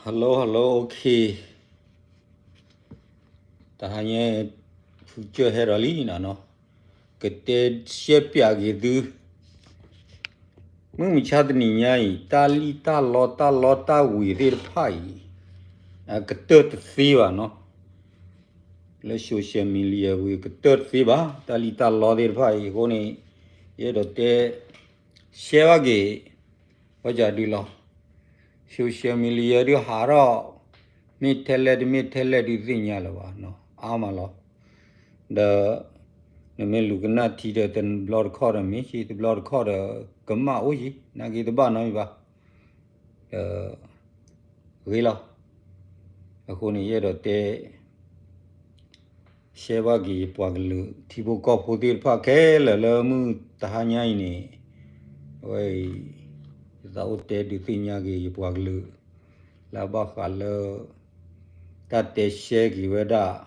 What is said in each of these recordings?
Hello, hello, okay. တဟါညါ ဖုကၢၢ်ဟဲဒီးလံနီၤနီၤ, ကတဲရှဲပၠးက့ၤသု မုၢ်မဆါတနံၤညါအံၤ တၢ်လံၣ်တၢ်လီတၢ်လီတၢ်ဝ့ၤသ့ၣ်တဖၣ်အံၤ အကတၢၢ်တသ့ဘၣ်နီၤ. လၢ social media ဝံၤ ကတၢၢ်တသ့ဘၣ် တၢ်လံၣ်တၢ်လီသ့ၣ်တဖၣ်အံၤအဃိန့ၣ် ယအဲၣ်ဒိးတဲ ရှဲဘၣ်က့ၤ ဝဲကဒုလီၤ. social media ဒုးဟးထီၣ် မ့ၢ်ထဲလဲၣ်တမ့ၢ်ထဲလဲၣ်ဒုးသ့ၣ်ညါလၢၤဘၣ်နီၤ အါမးလီၤ. ဒီး နမ့ၢ်လူၤကနၣ်ထံဒီးတဘျီတခီၣ်ဒီးမ့ၢ်ဆံ တဘျီတခီၣ်ဒီး ကမၣ်အိၣ်ဆံ နာ်က့တဘၣ်နီတမံၤဘၣ်. ဒီး ဂ့ၤလီၤ. အဃိန့ၣ် ယအဲၣ်ဒိးတဲ ရှဲဘၣ်က့ၤယပှၤကလုာ် ထံဖိကီၢ်ဖိသ့ၣ်တဖၣ်ခဲလၢာ်လၢမုၢ်တဟါညါအံၤန့ၣ် အဝဲအံၤ ယသးအိၣ်တဲဒုးသ့ၣ်ညါက့ၤယပှၤကလုာ် လၢအဘၣ်ဃးလၢ တၢ်တဲရှဲက့ၤဝဲဒၣ်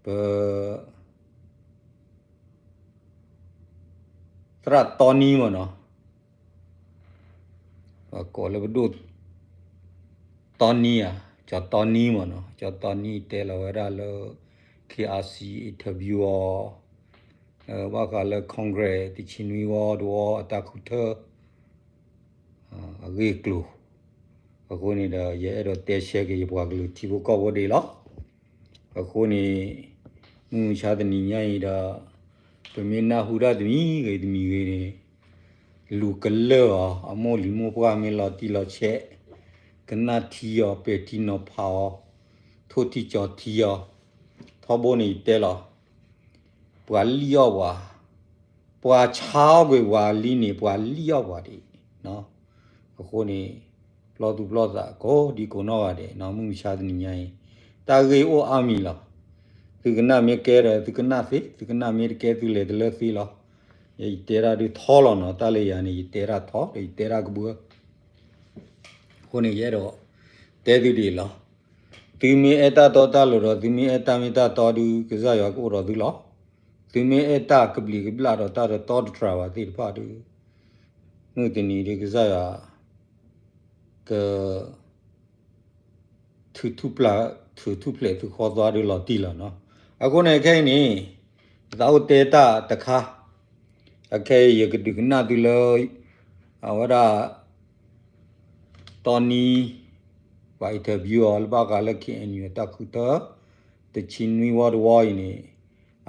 ပ သရၣ်တီနံမ့ၢ်နီၤ ပကိးလၢပဒိၣ် တီနံဧါ ကၠီတီနံမ့ၢ်နီၤ ကၠီတီနံတဲလီၤဝဲဒၣ်လၢ KRC interview အီၤ ဘၣ်ဃးလၢ Congress တဆံနွံဝီတဝီအတၢ်ဃုထၢ အဂ့ၢ်အကျိၤ အဃိန့ၣ်ဒီး ယအဲၣ်ဒိးတဲရှဲက့ၤယပှၤကလုာ်ထံဖိကီၢ်ဖိဒၣ်လီၤ. အဃိန့ၣ် မုၢ်မဆါတနံၤညါအံၤဒီး ပမ့ၢ်နၢ်ဟူတၢ်တမံၤဂ့ၤတမံၤဂ့ၤန့ၣ် လူၤကလၢၢ်အီၤ အမိၢ်လံၤမိၢ်ပှၢ်မ့ၢ်လီၤတံၢ်လီၤဆဲး ကနၣ်ထံအီၤ ပဲာ်ထံနီၤဖးအီၤ ထိၣ်ထံကၠီၤထံအီၤ ထီဘိန့ၣ်ယတဲလီၤ ပှၤလံၣ်အီၣ်ပှၤ ပှၤဆါအီၣ်ကွံာ်ပှၤလံန့ၣ် ပှၤလံၣ်အီၣ်ပှၤဒံး အဃိန့ၣ် ပျီသူၣ်ပျီသးကိးဒံကိးနီၢ်ဂၤဒဲးနီၤ မုၢ်မဆါတနံၤညါအံၤ တၢ်ဂ့ၢ်အိၣ်အါမံၤလီၤ. သုကနၣ်မ့ၢ်ကဲဒီး သုကနၣ်သ့ သုကနၣ်မ့ၢ်တကဲသုလဲၤတလၢသ့လီၤ. ယတဲတၢ်ဒုးထီလီၤနီၤ တၢ်လၢယၤန့ၣ် ယတဲတၢ်ထီဒီးယတဲတၢ်ကဘှၢ အဃိန့ၣ် ယအဲၣ်ဒိး တဲသုဒ်အံၤလီၤ. သုမ့ၢ်အဲၣ်တၢ်တီတၢ်လိၤဒီး သုမ့ၢ်အဲၣ်တၢ်မ့ၢ်တၢ်တီဒုး ကစၢ်ယွၤကအိၣ်ဒီးသုလီၤ. သုမ့ၢ်အဲၣ်တၢ်ကဘျံးကဘျၣ်ဒီးတၢ်တတီတတြၢ်ဘၣ်သ့ၣ်တဖၣ်ဒုး မုၢ်တနံၤဒုးကစၢ်ယွၤ က ထုးထူၣ်ပျဲၢ် ထုးထူၣ်ဖျဲးသုဃီသွါဒုးလီၤတံၢ်လီၤနီၤ. အဃိန့ၣ်ခဲအံၤန့ၣ် ယသးအိၣ်တဲတၢ်တခါ အခဲအံၤယကဒုးကနၣ်သုလၢ အဝဲဒၣ် တီနံ ပှၤ interview အီၤလၢဘၣ်ဃးလၢ KNU အတၢ်ဃုထၢ တဆံနွံဝီတဝီအံၤန့ၣ်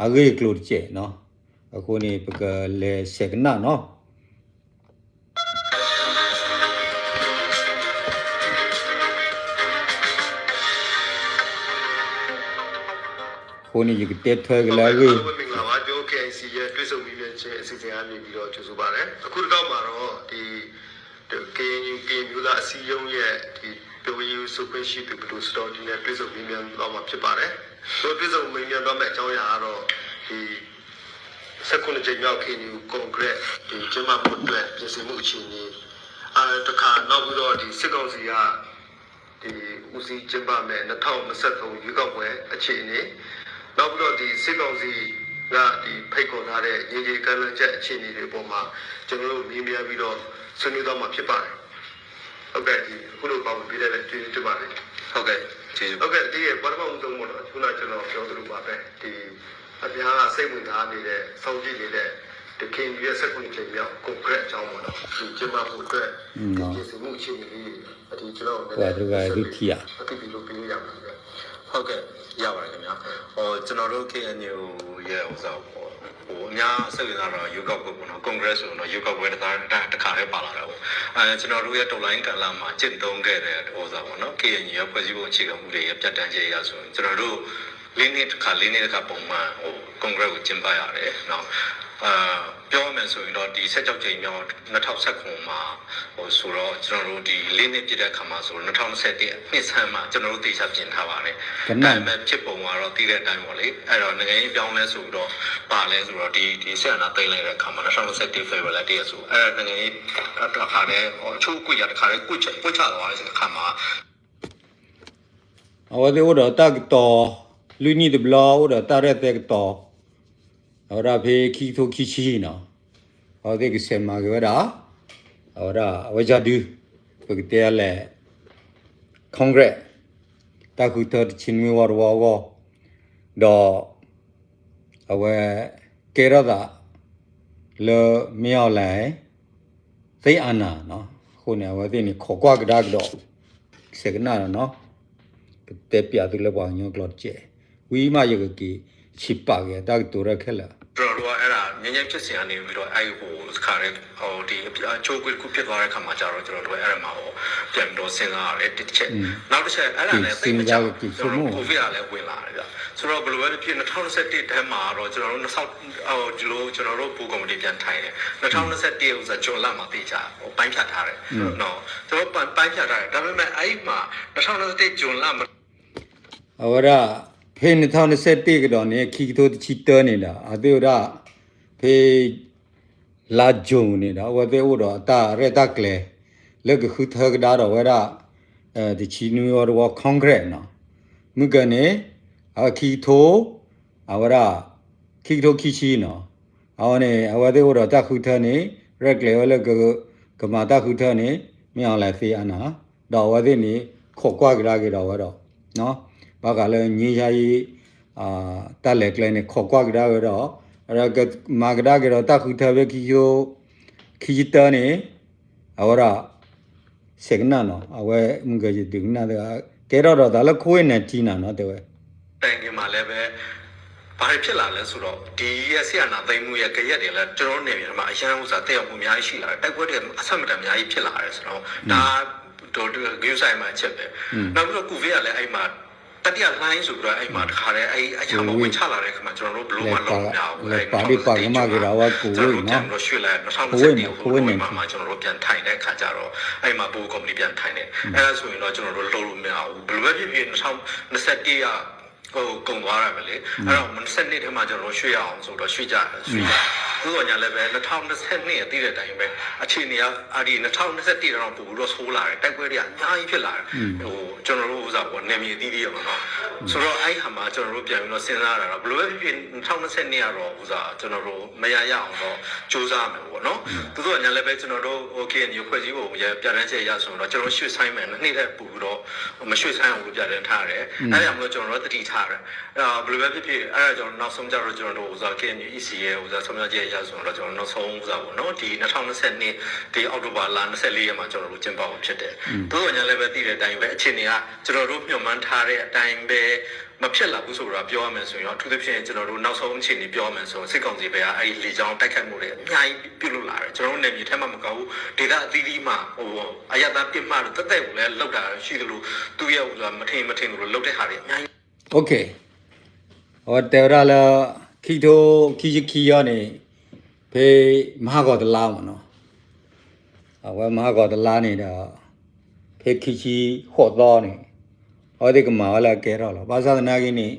အဂ့ၢ်အကျိၤတစဲးနီၤ. အဃိန့ၣ် ပကလဲၤဆဲးကနၣ်နီၤ. အဃိန့ၣ် ယကတဲထွဲက့ၤလၢအဂ့ၢ် ဟုတ်ကဲ့ အားလုံးပဲမင်္ဂလာပါ။ ကျွန်တော် KIC ရဲ့တွေ့ဆုံမေးမြန်းခြင်းအစီအစဉ်ကနေပြီးတော့ကြိုဆိုပါရစေ။ အခုတကောက်မှာတော့ ဒီ KNU ကရင်မျိုးသားအစည်းအရုံးရဲ့ဒီပဝေယူဝ်းစုခွင့်ရှိသူဘယ်လိုစုဆောင်းတည်လဲလဲပြောဆိုပြီးတော့ကျွန်တော်ပြောပြပါမယ်။ ကျွန်တော်တွေ့ဆုံမေးမြန်းသွားမှာဖြစ်ပါတယ်။ ဒီတွေ့ဆုံမေးမြန်းသွားမယ့်အကြောင်းအရာကတော့ ဒီဆယ့်ခုနစ်ကြိမ်မြောက် KNU Congress ဒီကျင်းပဖို့အတွက်ပြင်ဆင်မှုအခြေအနေ တစ်ခါ နောက်ပြီးတော့ဒီစစ်ကောင်စီက ဒီဦးစီးကျင်းပမဲ့နှစ်ထောင်နှစ်ဆယ့်သုံးရွေးကောက်ပွဲအခြေအနေ နောက်ပြီးတော့ဒီစစ်ကောင်စီကဒီဖိတ်ခေါ်ထားတဲ့ငြိမ်းချမ်းရေးကမ်းလှမ်းချက်အခြေအနေတွေအပေါ်မှာကျွန်တော်တို့မေးမြန်းပြီးတော့ဆွေးနွေးသွားမှာဖြစ်ပါတယ်။ ဟုတ်ကဲ့ ဒီအခုလိုပါဝင်ပေးတဲ့အတွက်ကျေးဇူးတင်ပါတယ်။ ဟုတ်ကဲ့ ကျေးဇူး။ ဟုတ်ကဲ့ ဒီပထမဦးဆုံးပေါ့နော် ခုနကျွန်တော်ပြောသလိုပါပဲ ဒီ အများကစိတ်ဝင်စားနေတဲ့စောင့်ကြည့်နေတဲ့ဒီ KNU ရဲ့ဆယ့်ခုနစ်ကြိမ်မြောက် Congress အကြောင်းပေါ့နော် ဒီကျင်းပဖို့အတွက်ဒီပြင်ဆင်မှုအခြေအနေလေးတွေ ဒီကျွန်တော်နည်းနည်း ပှၤတဂၤသူထံၣ်ဧါ အသိပေးလို့ပေးလို့ရမှာလဲ။ ဟုတ်ကဲ့ ရပါတယ်ခင်ဗျာ။ ဟိုကျွန်တော်တို့ KNU ရဲ့ဥစ္စာပေါ့ ဟိုအများစိတ်ဝင်စားတော့ရွေးကောက်ပွဲပေါ့နော် Congress ဆိုတော့ရွေးကောက်ပွဲတစ်ခါတစ်ခါတည်းပါလာတာပေါ့။ အဲကျွန်တော်တို့ရဲ့တော်လှန်ရေးကာလမှာကျင့်သုံးခဲ့တဲ့ဥစ္စာပေါ့နော် KNU ရဲ့ဖွဲ့စည်းပုံအခြေခံဥပဒေရဲ့ပြဋ္ဌာန်းချက်အရဆိုရင်ကျွန်တော်တို့လေးနှစ်တစ်ခါလေးနှစ်တစ်ခါပုံမှန်ဟို Congress ကိုကျင်းပရတယ်နော်။ အာပြောရမယ်ဆိုရင်တော့ဒီဆယ့်ခြောက်ကြိမ်မြောက်နှစ်ထောင်ဆယ့်ခုနစ်မှာဟိုဆိုတော့ကျွန်တော်တို့ဒီလေးနှစ်ပြည့်တဲ့အခါမှာဆိုတော့နှစ်ထောင်နှစ်ဆယ့်တစ်နှစ်ဆန်းမှာကျွန်တော်တို့သေချာပြင်ထားပါတယ်။ ဒါပေမဲ့ဖြစ်ပုံကတော့သိတဲ့အတိုင်းပေါ့လေ။ အဲ့တော့နိုင်ငံရေးပြောင်းလဲဆိုပြီးတော့ပါလဲဆိုတော့ဒီဒီစစ်အာဏာသိမ်းလိုက်တဲ့အခါမှာနှစ်ထောင်နှစ်ဆယ့်တစ် February လတစ်ရက်ဆိုအဲ့ဒါနိုင်ငံရေးတစ်ခါတည်းဟိုအချိုးအကွေ့ရတစ်ခါတည်းကွေ့ချကွေ့ချသွားတဲ့အခါမှာ အဝဲသ့ၣ်အိၣ်ဒီးတၢ်ကတီၤ လွံၢ်နံၣ်တဘျီ အိၣ်ဒီးတၢ်ရဲၣ်သဲကတီၤ အဝဲဒၣ်ဖဲခံကထိခံဆံနီၤ အဝဲသ့ၣ်ကဆဲးမၤက့ၤဝဲဒၣ် အဝဲဒၣ်အဝဲယၤဒု ပကတဲလဲၣ် Congress တၢ်ဃုထၢတဆံနွံဝီတဝီအဂီၢ်, ဒီး အဝဲ ကဲထီၣ်သး လၢ မင်းအောင်လှိုင် သိမ်းအာဏာ အဃိန့ၣ် အဝဲသ့ၣ်န့ၣ် ခိးကွၢ်ကဒါကဒီး စဲးကနၣ်ဒီးနီၤ, ကတဲပျးသုလၢပှၤကညီကျိာ်တကဲး, ဝံၤမးယကက့ၤဆံးပာ်က့ၤတၢ်ကတိၤရဲၣ်ခဲလၢာ်. ကျွန်တော်တို့ကအဲ့ဒါငြိမ်းချမ်းဖြစ်စဉ်ကနေပြီးတော့အဲ့ဟိုတခါတည်းဟိုဒီအချိုးကွေးတစ်ခုဖြစ်သွားတဲ့အခါမှာကျတော့ကျွန်တော်တို့အဲ့ဒါမှာဟိုပြန်ပြီးတော့စဉ်းစားရတယ်တစ်ချက်နောက်တစ်ချက်အဲ့ဒါနဲ့သိပ်မကြဘူးကျွန်တော်တို့ကိုဗစ်ကလည်းဝင်လာတယ်ဗျဆိုတော့ဘယ်လိုပဲဖြစ်ဖြစ်နှစ်ထောင်နှစ်ဆယ့်တစ်ထဲမှာတော့ကျွန်တော်တို့နှစ်ဆယ့်ဟိုဒီလိုကျွန်တော်တို့ဘူကော်မတီပြန်ထိုင်တယ်နှစ်ထောင်နှစ်ဆယ့်တစ်ဥစ္စာကျွန်တော်လမ်းမှာတေချာဟိုပိုင်းဖြတ်ထားတယ်နော်ကျွန်တော်ပိုင်းဖြတ်ထားတယ်ဒါပေမဲ့အဲ့မှာနှစ်ထောင်နှစ်ဆယ့်တစ်ကျွန်တော်လမ်းမှာ အဝဲဒၣ် ဖဲ နှစ်ထောင်နှစ်ဆယ့်တစ် ကဒီးန့ၣ် ခံကထိတဆံတၢန့ၣ်ဒီး အဝဲသ့ၣ်ဝဲဒၣ် ဖဲ လါ June န့ၣ်ဒီး အဝဲသ့ၣ်အိၣ်ဒီးအတၢ်ရဲၣ်တၢ်ကျဲၤ လၢကဃုထၢကဒါဒီးဝဲဒၣ် တဆံနွံဝီတဝီ Congress နီၤ မုၢ်ကန့ၣ် အဝဲခံကထိ အဝဲဒၣ် ခံကထိခံဆံနီၤ အဝဲန့ၣ် အဝဲသ့ၣ်အိၣ်ဒီးတၢ်ဃုထၢန့ၣ် ရဲၣ်ကျဲၤဝဲလၢ ကမၤတၢ်ဃုထၢန့ၣ် မ့ၢ်အီၤလဲၤသ့အနၤ ဒီးအဝဲသ့ၣ်န့ၣ် ခိးကွၢ်ကဒါက့ၤဒီးဝဲဒီး ဘၣ်ဃးလၢ ငြိမ်းချမ်းရေး တၢ်လဲၤကျဲန့ၣ် ခိးကွၢ်ကဒါဝဲဒီး ကမၤကဒါက့ၤဒီးတၢ်ဃုထၢဖဲ ခံဆံတၢန့ၣ် အဝဲဒၣ် စဲးကနၣ်နီၤ အဝဲမုၢ်ကယဒုးကနၣ် ကဲထီၣ်ဒီးသးလၢ COVID nineteen နၤနီၤ တဲဝဲ တိုင်ခင်မှာလည်းပဲဘာတွေဖြစ်လာလဲဆိုတော့ဒီစစ်အာဏာသိမ်းမှုရဲ့ဂယက်တွေလည်းကျွန်တော်တို့နယ်မြေမှာအရမ်းဥစ္စာသက်ရောက်မှုအများကြီးရှိလာတယ်တိုက်ပွဲတွေအဆမတန်အများကြီးဖြစ်လာတယ်ဆိုတော့ဒါတော့ဂရုစိုက်မှအချက်ပဲနောက်ပြီးတော့ကိုဗစ်ကလည်းအဲ့မှာတတိယလှိုင်းဆိုပြီးတော့အဲ့မှာတခါတည်းအဲ့အရာမှာဝင်ချလာတဲ့အခါမှာကျွန်တော်တို့ဘယ်လိုမှလုပ်လို့မရဘူးအဲ့မှာဒီပါကမကရဝကိုဝိနော်ကျွန်တော်တို့ပြန်ပြီးတော့ရွှေ့လိုက်2020ကိုဝိနော်မှာကျွန်တော်တို့ပြန်ထိုင်တဲ့အခါကျတော့အဲ့မှာဘိုးကော်မတီပြန်ထိုင်တယ်အဲ့ဒါဆိုရင်တော့ကျွန်တော်တို့လုပ်လို့မရဘူးဘယ်လိုပဲဖြစ်ဖြစ်2021ကဟိုကုန်သွားရမယ်လေအဲ့တော့မနှစ်နှစ်ထဲမှာကျွန်တော်တို့ရွှေ့ရအောင်ဆိုတော့ရွှေ့ကြတယ်ရွှေ့ကြတယ်သို့တော်ညာလည်းပဲ2022အသည့်တဲ့အတိုင်းပဲအခြေအနေကအဲ့ဒီ2021တော့ပို့ပြီးတော့ဆိုးလာတယ်တိုက်ပွဲတွေကအများကြီးဖြစ်လာတယ်ဟိုကျွန်တော်တို့ဥစားပေါ်နေမြေအသီးသီးရပါတော့ဆိုတော့အဲ့ဒီဟာမှာကျွန်တော်တို့ပြန်ပြီးတော့စဉ်းစားရတာတော့ဘယ်လိုပဲဖြစ်ဖြစ်2022ကတော့ဥစားကျွန်တော်တို့မရရအောင်တော့စူးစမ်းရမယ်ပေါ့နော်သို့တော်ညာလည်းပဲကျွန်တော်တို့ဟို KNU ဖွဲ့စည်းပုံရဲ့ပြဋ္ဌာန်းချက်အရဆိုတော့ကျွန်တော်ရွှေ့ဆိုင်းမယ်နှစ်ထပ်ပို့ပြီးတော့မရွှေ့ဆိုင်းအောင်လို့ပြဋ္ဌာန်းထားရတယ်အဲ့ဒါကြောင့်မလို့ကျွန်တော်တို့တတိထားတယ်အဲ့တော့ဘယ်လိုပဲဖြစ်ဖြစ်အဲ့ဒါကျွန်တော်နောက်ဆုံးကြတော့ကျွန်တော်တို့ဥစား KNU EC ရဲ့ဥစားဆုံးဖြတ်ချက်အရဆိုတော့ကျွန်တော်နောက်ဆုံးဥစားပေါ့နော်ဒီ2022ဒီအောက်တိုဘာလ24ရက်မှာကျွန်တော်တို့ကျင်းပဖို့ဖြစ်တယ်သို့တော်ညာလည်းပဲသိတဲ့အတိုင်းပဲအခြေအနေကကျွန်တော်တို့မျှော်မှန်းထားတဲ့အတိုင်းပဲမဖြစ်လာဘူးဆိုတာပြောရမယ်ဆိုရင်အထူးသဖြင့်ကျွန်တော်တို့နောက်ဆုံးအခြေအနေပြောရမယ်ဆိုရင်စစ်ကောင်စီဘက်ကအဲ့ဒီလေကြောင်းတိုက်ခိုက်မှုတွေအများကြီးပြုလုပ်လာတယ်ကျွန်တော်တို့နယ်မြေထဲမှာမကဘူးဒေသအသီးသီးမှာဟိုအရပ်သားပစ်မှတ်တွေတက်တက်ကိုလည်းလောက်တာရှိသလိုသူ့ရဲ့ဟိုမထင်မထင်သလိုလောက်တဲ့ဟာတွေအများကြီး Okay အဝဲတဲဝဲဒၣ်လၢ ခံကထိခံဆံခံအံၤန့ၣ် ဖဲ မဟါဂီၤတလါမ့ၢ်နီၤ အဝဲမဟါဂီၤတလါန့ၣ်ဒီး ဖဲခံဆံဃိးသီန့ၣ် အဝဲသ့ၣ်ကမၤဝဲလၢအကဲထီၣ်လီၤ. ဘၣ်ဆၣ်သနာ်က့န့ၣ်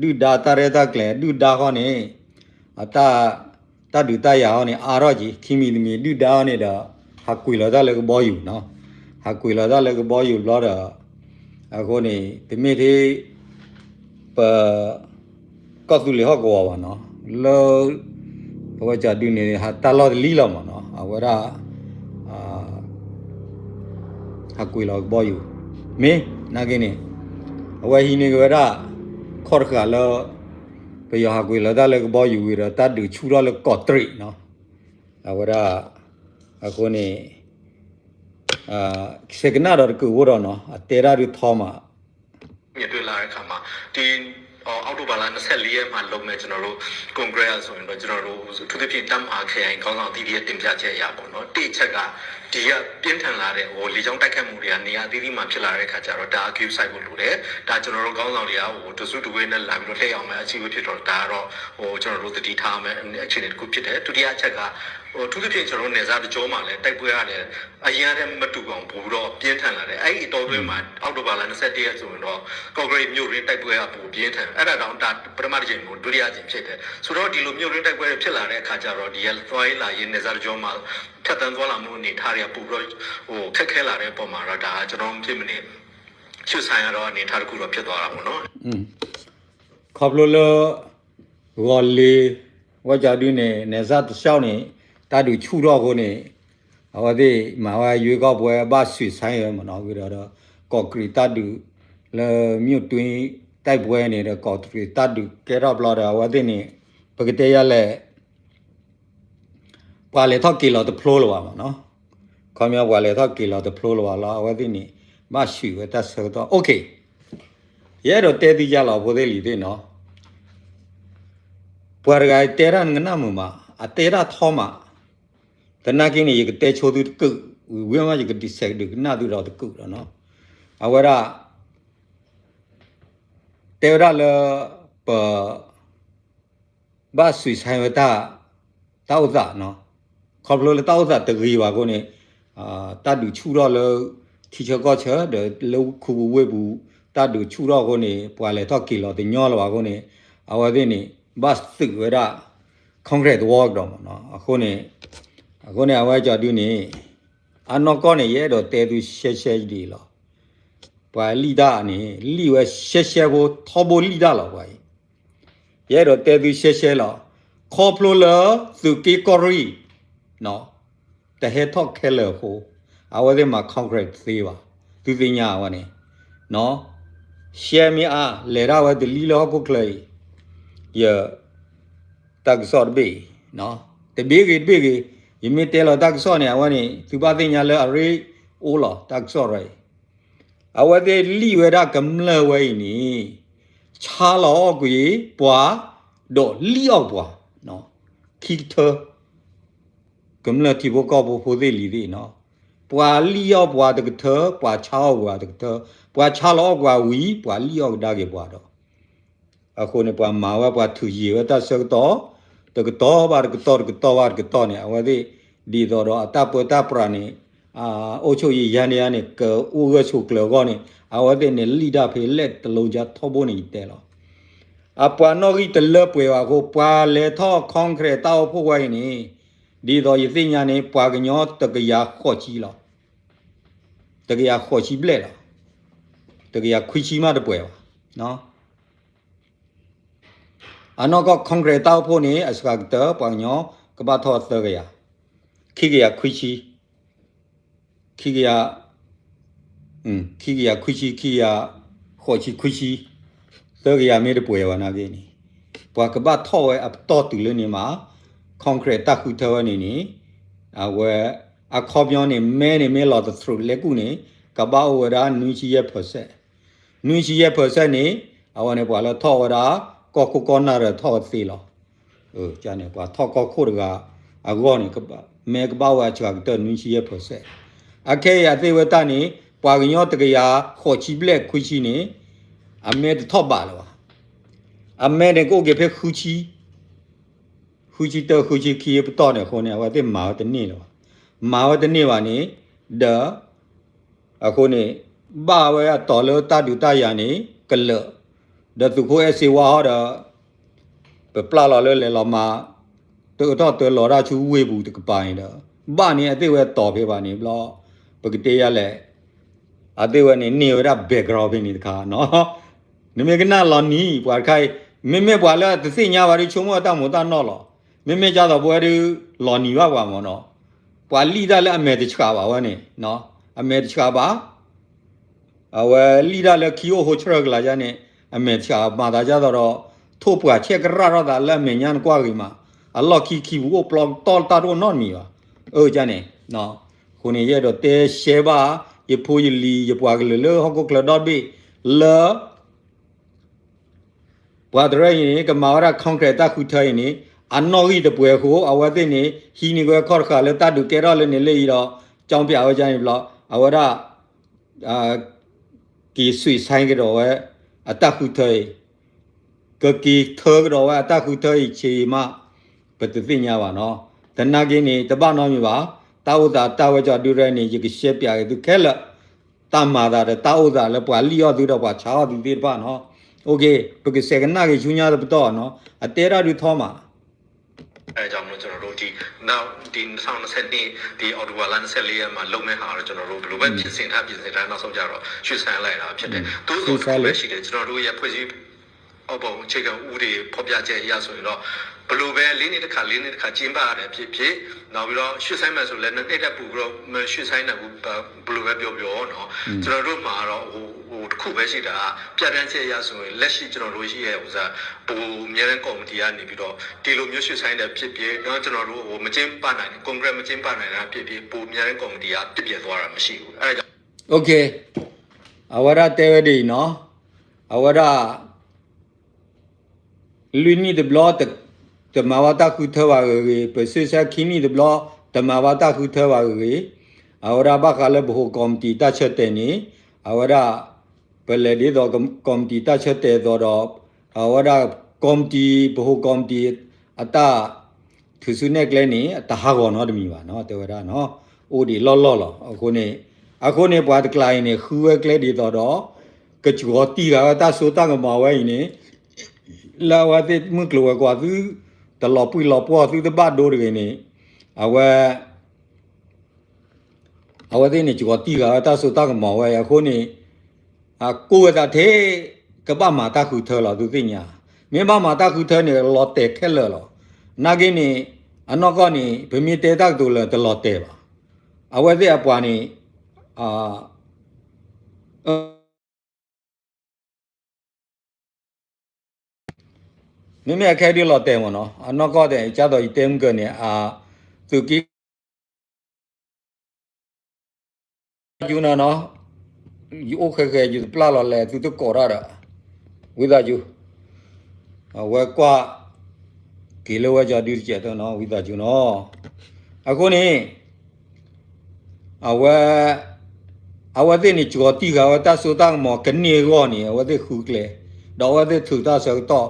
ဒုၣ်ဒါတၢ်ရဲၣ်တၢ်ကျဲၤ ဒုၣ်ဒါဃီန့ၣ် အတၢ် တၢ်ဒုးတၢ်ယၤဃီန့ၣ် အါထီၣ်က့ၤ ခံမံၤတမံၤ ဒုၣ်ဒါဃီန့ၣ်ဒီး ဟးကွံာ်လီၤတၢ်လၢကဘီယူၤနီၤ. ဟးကွံာ်လီၤတၢ်လၢကဘီယူၤဘျီဒီး အဃိန့ၣ် တမ့ၢ်ထဲ ပ ကီၢ်သူလ့ၤဟီၣ်ကဝီၤဘၣ်နီၤ လၢ အဝဲကၠီဒုန့ၣ် ဟးတၢ်လီၢ်တလံလီၤမ့ၢ်နီၤ အဝဲဒၣ် ဟးကွံာ်လီၤကဘီယူၤ မ့ၢ်နာ်က့န့ၣ် အဝဲဟံးန့ၢ်က့ၤဝဲဒၣ် ခီၣ်တဃာ်လၢ ပယီၤဟးကွံာ်လီၤတၢ်လၢကဘီယူၤဝံၤဒီး တၢ်ဒုးဆူၣ်ထီၣ်လၢကီးတရံးနီၤ အဝဲဒၣ် အဃိန့ၣ် စဲးကနၣ်ဒီးတကုးအိၣ်ဒီးနီၤ အတဲဒၣ်ဒုးထီမး မြင်တွေ့လာတဲ့အခါမှာဒီအောက်တိုဘာလ24ရက်မှာလုပ်မယ်ကျွန်တော်တို့ကွန်ကရစ်ဆိုရင်တော့ကျွန်တော်တို့အထူးသဖြင့်တပ်မဟာခရိုင်ခေါင်းဆောင်သီးသီးရဲ့တင်ပြချက်အရပေါ့နော်တစ်ချက်ကဒီကပြင်းထန်လာတဲ့ဟိုလေကြောင်းတိုက်ခိုက်မှုတွေကနေရာသီးသီးမှာဖြစ်လာတဲ့အခါကျတော့ဒါအကျိုးဆိုင်ဖို့လိုတယ်ဒါကျွန်တော်တို့ခေါင်းဆောင်တွေကဟိုတစုတဝေးနဲ့လာပြီးတော့လှည့်ရောက်မယ်အစည်းအဝေးဖြစ်တော့ဒါကတော့ဟိုကျွန်တော်တို့သတိထားမယ်အခြေအနေတစ်ခုဖြစ်တယ်ဒုတိယအချက်ကဟိုအထူးသဖြင့်ကျွန်တော်တို့နယ်စပ်တကြောမှာလည်းတိုက်ပွဲရတယ်အရင်ကတည်းကမတူအောင်ပိုပြီးတော့ပြင်းထန်လာတယ်အဲ့ဒီအတောအတွင်းမှာအောက်တိုဘာလနှစ်ဆယ့်တစ်ရက်ဆိုရင်တော့ကော့ကရိတ်မြို့ရင်းတိုက်ပွဲကပိုပြင်းထန်အဲ့ဒါတောင်ဒါပထမတစ်ကြိမ်မဟုတ်ဒုတိယအကြိမ်ဖြစ်တယ်ဆိုတော့ဒီလိုမြို့ရင်းတိုက်ပွဲတွေဖြစ်လာတဲ့အခါကျတော့ဒီကသွားရေးလာရေးနယ်စပ်တကြောမှာဖြတ်သန်းသွားလာမှုအနေအထားတွေကပိုပြီးတော့ဟိုခက်ခဲလာတဲ့အပေါ်မှာတော့ဒါကကျွန်တော်မဖြစ်မနေရွှေ့ဆိုင်းရတော့အနေအထားတစ်ခုတော့ဖြစ်သွားတာပေါ့နော်ခီဖျိလၢ ဂီၤလ့ၤ ဝဲကၠီဒုန့ၣ် နယ်စပ်တလျှောက်န့ၣ် တၢ်ဒုးဆူၣ်ထီၣ်အဃိန့ၣ် အဝဲသ့ၣ်မၤဝဲရွေးကောက်ပွဲဘၣ်ရွှေ့ဆိုင်းရမ့ၢ်နီၤ ဝံၤဒီးဒီး ကီးကရံးတၢ်ဒုး လၢ မြို့တွင်း တိုက်ပွဲ န့ၣ်ဒီး ကီးကရံးတၢ်ဒုးကဲထီၣ်ဘျီဒီး အဝဲသ့ၣ်န့ၣ် ပကတဲယၤလဲၣ် ပှၤလဲၤထီၣ်က့ၤလီၤတဖျိလၢၤဘၣ်မ့ၢ်နီၤ, ခီပညီပှၤလဲၤထီၣ်က့ၤလီၤတဖျိလၢၤဘၣ်လီၤ အဝဲသ့ၣ်န့ၣ် ဘၣ်ဆှံးဝဲတၢ်ဆၢကတီၢ် ယအဲၣ်ဒိးတဲသုယၤလီၤ ဖိသ့ၣ်လံၤသ့ၣ်နီၤ, ပှၤတဂၤတဲတၢ်နကနၣ်မုာ်မး အတဲတၢ်ထီမး, သနာ်က့န့ၣ် ယကတဲဆိသုတကုာ်, ဝံၤဝဲမးယကဒုးဆဲးကဒုးကနၣ်သုဒီးတကုာ်လီၤနီၤ, အဝဲဒၣ် တဲဝဲဒၣ်လၢ ပ ဘၣ်ဆှံးဆါဝဲတၢ် တၢ်အိၣ်သးနီၤ, ခီဖျိလၢတၢ်အိၣ်သးတဂ့ၤဘၣ်အဃိန့ၣ် တၢ်ဒုးဆူၣ်ထီၣ်လၢ ထံဆၢကီၢ်ဆၢ ဒီးလၢခူပူၤဝ့ၢ်ပူၤ တၢ်ဒုးဆူၣ်ထီၣ်အဃိန့ၣ် ပှၤလဲၤထီၣ်က့ၤလီၤတညီလၢၤဘၣ်အဃိန့ၣ် အဝဲသ့ၣ်န့ၣ် ဘၣ်သုးဝဲဒၣ် Congress သဝီကဒီးမ့ၢ်နီၤ, အဃိန့ၣ် အဃိန့ၣ် အဝဲကၠီဒုန့ၣ် အနီၢ်ကီၢ်န့ၣ် ယအဲၣ်ဒိးတဲသုရှဲရှဲဒ်အံၤလီၤ, ပှၤလံၣ်တၢ်န့ၣ် လံၣ်ဝဲရှဲရှဲဖိထီဘိလံၣ်တၢ်လီၤပှၤအံၤ, ယအဲၣ်ဒိးတဲသုရှဲရှဲလီၤ, ခီဖျိလၢ သုးက့ကီၢ်ရ့ၣ် တဟဲထီၣ်ခဲလၢာ်အဃိ အဝဲသ့ၣ်မၤ Congress တသ့ဘၣ်, သုသ့ၣ်ညါဝဲန့ၣ်, ရှဲမ့ၢ်အါ လဲၤဒၣ်ဝဲတလံၣ်လၢဟီၣ်ခိၣ်ချၢအံၤ, ယ တၢ်ကစီၣ်တဘ့ၣ်အံၤ, တဘ့ၣ်ဂ့ၤတဘ့ၣ်ဂ့ၤ, ယမ့ၢ်တဲလီၤတၢ်ကစီၣ်န့ၣ် အဝဲန့ၣ် သုဘၣ်သ့ၣ်ညါလၢအရ့အိၣ်လီၤ တၢ်ကစီၣ်ရၢအံၤ, အဝဲသ့ၣ်လံၣ်ဝဲဒၣ်ကမျၢၢ်ဝဲအံၤန့ၣ် ဆါလီၤအီၣ်ကွံာ်ပှၤ ဒီးလံၣ်အီၣ်ပှၤ ခံကထၢ ကမျၢၢ်ထံဖိကီၢ်ဖိဖိသ့ၣ်လံၤသ့ၣ်နီၤ, ပှၤလံၣ်အီၣ်ပှၤတကထၢ ပှၤဆါအီၣ်ပှၤတကထၢ, ပှၤဆါလီၤအီၣ်ပှၤဝံၤ ပှၤလံၣ်အီၣ်ကဒါက့ၤပှၤဒီး အဃိန့ၣ် ပှၤမၤဝဲပှၤထုးယံာ်ဝဲတၢ်ဆၢကတီၢ် တကတီၢ်ဘၣ်တကတီၢ် တကတီၢ်ဘၣ်တကတီၢ်န့ၣ် အဝဲသ့ၣ် ဒ်သိးဒီးအတၢ်ပၢတၢ်ပြးန့ၣ် အုပ်ချုပ်ရေးယန္တရားန့ၣ် ကအိၣ်ဂၢၢ်ဆိးကျၢၤအဂီၢ်န့ၣ် အဝဲသ့ၣ်န့ၣ်လံၣ်တၢ်ဖဲလဲၣ်တလိကထီဘိန့ၣ်ယတဲလီၤ. အပှၤနီၣ်ဂံၢ်တလၢပှဲၤဘၣ်အဃိ ပှၤလဲၤထီၣ် Congress တၢ်အိၣ်ဖှိၣ်ဝဲအံၤန့ၣ် ဒ်သိးယသ့ၣ်ညါန့ၣ် ပှၤကညီတကယၤဃိးဆံလီၤ. တကယၤဃိးဆံဘျဲၣ်လီၤ. တကယၤခွံဆံမးတပှဲၤဘၣ်. အနီၢ်ကီၢ် Congress တၢ်အိၣ်ဖှိၣ်န့ၣ် အစှၤကတၢၢ် ပှၤကညီကဘၣ်ထီၣ်သၢကယၤ, ခံကယၤခွံဆံ, ခံကယၤ, ခံကယၤခွံဆံ ခံကယၤဃိးဆံခွံဆံ, သၢကယၤမ့ၢ်တပှဲၤဘၣ်နာ်က့န့ၣ် ပှၤကဘၣ်ထီၣ်ဝဲအပတီၢ်တုၤလၢန့ၣ်မး Congress တၢ်ဃုထၢဝဲန့ၣ်န့ၣ် အဝဲ အခီပညီန့ၣ် မဲန့ၣ်မ့ၢ်လီၤသထြူးလဲၤကူၣ်န့ၣ် ကဘၣ်အိၣ်ဝဲဒၣ် နွံဆံယဲၢ် percent, နွံဆံယဲၢ် percent န့ၣ် အဝဲန့ၣ်ပှၤလၢထီၣ်ဝဲဒၣ် ကီၢ်ခိၣ်ကီၢ်နၢ်ဒီးထီၣ်ဝဲသ့လီၤ. န့ၣ် ပှၤထီၣ်ကီၢ်ခိၣ်တဂၤအဂီၢ်န့ၣ် မဲကဘၣ်ဝဲအစှၤကတၢၢ် နွံဆံယဲၢ် percent. အခဲအံၤအသ့ၣ်ဝဲတၢ်န့ၣ် ပှၤကညီတကယၤဃိးဆံဘျဲၣ်ခွံဆံန့ၣ် အမဲတထီၣ်ဘးလၢၤဘၣ်. အမဲန့ၣ်ကအိၣ်က့ၤဖဲဃုဆံ ဃုဆံတၢ ဃုဆံခံပတီၢ်န့ၣ်အဃိန့ၣ် အဝဲသ့ၣ်မၤဝဲတန့ၢ်လၢၤဘၣ်. မၤဝဲတန့ၢ်ဘၣ်န့ၣ် ဒီး အဃိန့ၣ် ဘၣ်ဝဲအတီၤလၢတၢ်ဒုးတၢ်ယၤန့ၣ် ကလၢာ်, ဒီးသုးခိၣ်အဲၣ်စ့ဝါဟီဒီး ပပျၢ်လီၤလၢလဲၤလီၤမၤ တၢထီၣ်တၢလီၤတၢ်ဆူဝ့ၢ်ပူၤတကပၤန့ၣ်ဒီး ဘၣ်န့ၣ်အသ့ၣ်ဝဲတီၤဖဲဘၣ်န့ၣ်ဘျီ ပကတဲယၤလဲၣ် အသ့ၣ်ဝဲန့ၣ်န့ၢ်ဝဲဒၣ် background ဖဲန့ၣ်တခါနီၤ. နမ့ၢ်ကနၣ်လီၤနံၤ ပှၤတခါအံၤ မ့မ့ၢ်ပှၤလၢတသ့ၣ်ညါဘၣ်ဒီး ဆိကမိၣ်အတၢ်မူးတၢ်နီၢ်လီၤ. မ့မ့ၢ်ကၢ်သိးပဝဲဒုး လီၤနံၤဘၣ်ပှၤမ့ၢ်နီၤ. ပှၤလံၣ်တၢ်လၢအမဲာ်တဆှးဘၣ်ဝဲန့ၣ် အမဲာ်တဆှးဘၣ် အဝဲလံၣ်တၢ်လၢခံအိၣ်ဟိဆှၢကလာ်ယါန့ၣ် အမဲာ်တဆှးမၤသးဒ်သိးဒီး ထိၣ်ပှာ်ဆဲးကရၣ်ထီၣ်သးလၢအမဲာ်ညါနကွၢ်ဂ့ၤမး အလီၢ်ခံခံပူၤအိၣ်ပျီတီၢ်တၢ်တအိၣ်နီတမံၤဘၣ်. အၢ ကန့ၣ် အဃိန့ၣ် ယအဲၣ်ဒိးတဲရှဲဘၣ် ယဖိယလံၤ ယပှၤကလုာ်လၢဟီၣ်ခိၣ်ချၢဒီဘ့ၣ်လၢ ပှၤတရၢအံၤန့ၣ် ကမၤဝဲဒၣ် Congress တၢ်ဃုထၢအံၤန့ၣ် အနီၣ်ဂံၢ်တပှဲၤအဃိ အဝဲသ့ၣ်န့ၣ် ဟံးန့ၢ်ဝဲခီၣ်တဃာ်လၢတၢ်ဒုးကဲထီၣ်လၢန့ၣ်လၢအံၤဒီး ကၠီပၠးဝဲဒ်န့ၣ်ဘျီ အဝဲဒၣ် က့ၤဆွံးဆါကဒီးဝဲ အတၢ်ဃုထၢအံၤ ကက့ၤထၢကဒီးဝဲအတၢ်ဃုထၢအံၤဆ့မး ပတသ့ၣ်ညါဘၣ်နီၤ. သနာ်က့န့ၣ် တဘၣ်နီတမံၤဘၣ်. တၢ်အိၣ်သးတၢ်ဝဲကၠီဒုရဲန့ၣ် ယကရှဲပၠးက့ၤသုခဲလၢာ် တၢ်မၤသးဒီးတၢ်အိၣ်သးလၢပှၤလံၣ်အီၣ်သုဒီးပှၤဆါအီၣ်သုသ့ၣ်တဖၣ်နီၤ. ပကစဲးကနၣ်က့ၤဆူညါတပတီၢ်နီၤ. အတဲတၢ်ဒုးထီမး အဲဒါကြောင့်မလို့ကျွန်တော်တို့ဒီနောက်ဒီနှစ်ဆယ့်နှစ်ဒီအောက်တိုဘာလနှစ်ဆယ့်လေးရက်မှာလုပ်မဲ့ဟာတော့ကျွန်တော်တို့ဘယ်လိုပဲပြင်ဆင်ထားပြင်ဆင်ထားနောက်ဆုံးကျတော့ရွှေ့ဆိုင်းလိုက်တာဖြစ်တယ်။သို့သော်တစ်ခုပဲရှိတယ်ကျွန်တော်တို့ရဲ့ဖွဲ့စည်း အပေါ်အခြေခံဥပဒေဖော်ပြချက်အရဆိုရင်တော့ ဘယ်လိုပဲ လေးနှစ်တစ်ခါ လေးနှစ်တစ်ခါ ကျင်းပရတယ်ဖြစ်ဖြစ် နောက်ပြီးတော့ ရွှေ့ဆိုင်းမယ်ဆိုလည်း နှစ်နှစ်တည်းပို့ပြီးတော့ မရွှေ့ဆိုင်းနိုင်ဘူး ဘယ်လိုပဲပြောပြောနော် ကျွန်တော်တို့မှာတော့ ဟို ဟိုတစ်ခုပဲရှိတာ ပြဋ္ဌာန်းချက်အရဆိုရင် လက်ရှိကျွန်တော်တို့ရဲ့ဥစ္စာ ဗဟိုအမြဲတမ်းကော်မတီကနေပြီးတော့ ဒီလိုမျိုးရွှေ့ဆိုင်းတယ်ဖြစ်ဖြစ်နော် ကျွန်တော်တို့ဟိုမကျင်းပနိုင် ကွန်ကရစ်မကျင်းပနိုင်တာဖြစ်ဖြစ် ဗဟိုအမြဲတမ်းကော်မတီကပြစ်ပြယ်သွားတာမရှိဘူးအဲဒါကြောင့် OK အဝဲဒၣ်တဲဝဲဒ်အံၤနီၤ အဝဲဒၣ် လွံၢ်နံၣ်တဘျီ တမၤဘၣ်တၢ်ဃုထၢဘၣ်ဂ့ၤဂ့ၤ, ပစ့ဆၢခံနံၣ်တဘျီ တမၤဘၣ်တၢ်ဃုထၢဘၣ်ဂ့ၤဂ့ၤ, အဝဲဒၣ်ဘၣ်ဃးလၢပဟိးကီၢ်မတံၤတၢ်ဆၢတဲာ်န့ၣ် အဝဲဒၣ် ပလဲၤဒ်သိးကီၢ်မတံၤတၢ်ဆၢတဲာ်သိးဒီး အဝဲဒၣ်ကီၢ်မတံၤ ပဟိးကီၢ်မတံၤအတၢ် ထုးစုနဲၣ်ကျဲန့ၣ် အတဟးဂီၤနီတမံၤဘၣ်နီၤ တဲဝဲဒၣ်နီၤ, အိၣ်ဒံးလီၢ်လီၢ်လီၤ. အဃိန့ၣ် အဃိန့ၣ် ပှၤတကျါအံၤန့ၣ် ဃုဝဲကျဲဒ်သိးဒီး ကစှီၤတံၢ်ဃာ်ဝဲတၢ်စိတၢ်ကမီၤဝဲအံၤန့ၣ် လၢအဝဲသ့ၣ်မုၢ်ကျိၤဝဲၤကွာ်သု တလီၤပှံၢ်လီၤပှီၢ်သုတဘၣ်ဒိတဂ့ၤန့ၣ် အဝဲ အဝဲသ့ၣ်န့ၣ် စှီၤတံၢ်ဃာ်ဝဲတၢ်စိတၢ်ကမီၤဝဲအံၤအဃိန့ၣ် ကိးဝဲသးထဲ ကဘၣ်မၤတၢ်ဃုထၢလီၤ သုသ့ၣ်ညါ, မ့ၢ်ဘၣ်မၤတၢ်ဃုထၢန့ၣ် လီၤတဲာ်ခဲလၢာ်လီၤ. နာ်က့န့ၣ် အနီၢ်ကီၢ်န့ၣ် ပမ့ၢ်တဲတၢ်ကတိၤလၢာ်တလီၤတဲာ်ဘၣ်. အဝဲသ့ၣ်အပှၤန့ၣ် မ့မ့ၢ်အခဲဒ်လီၤတဲာ်မ့ၢ်နီၤ အနီၢ်ကီၢ်တဲာ် ကၢ်သိးယတဲမုၢ်ကၢၢ်န့ၣ် အသုးက့ ကၠူနီၤနီၤ ယအိၣ်ဃဲဃဲ ယတပျၢ်လီၤလဲၣ် သုတကိးတၢ်ဒီး ဝံသးစူၤ အဝဲကွၢ် က့ၤလၢဝဲကၠီဒုတကဲးတနီၤ ဝံသးစူၤနီၤ အဃိန့ၣ် အဝဲ အဝဲသ့ၣ်န့ၣ် စှီၤတံၢ်ဃာ်ဝဲတၢ်စိတၢ်ကမီၤကန့ၢ်အဂီၢ်န့ၣ် အဝဲသ့ၣ်ဃုကျဲ ဒီးအဝဲသ့ၣ်ထုးတၢ်ဆၢကတီၢ်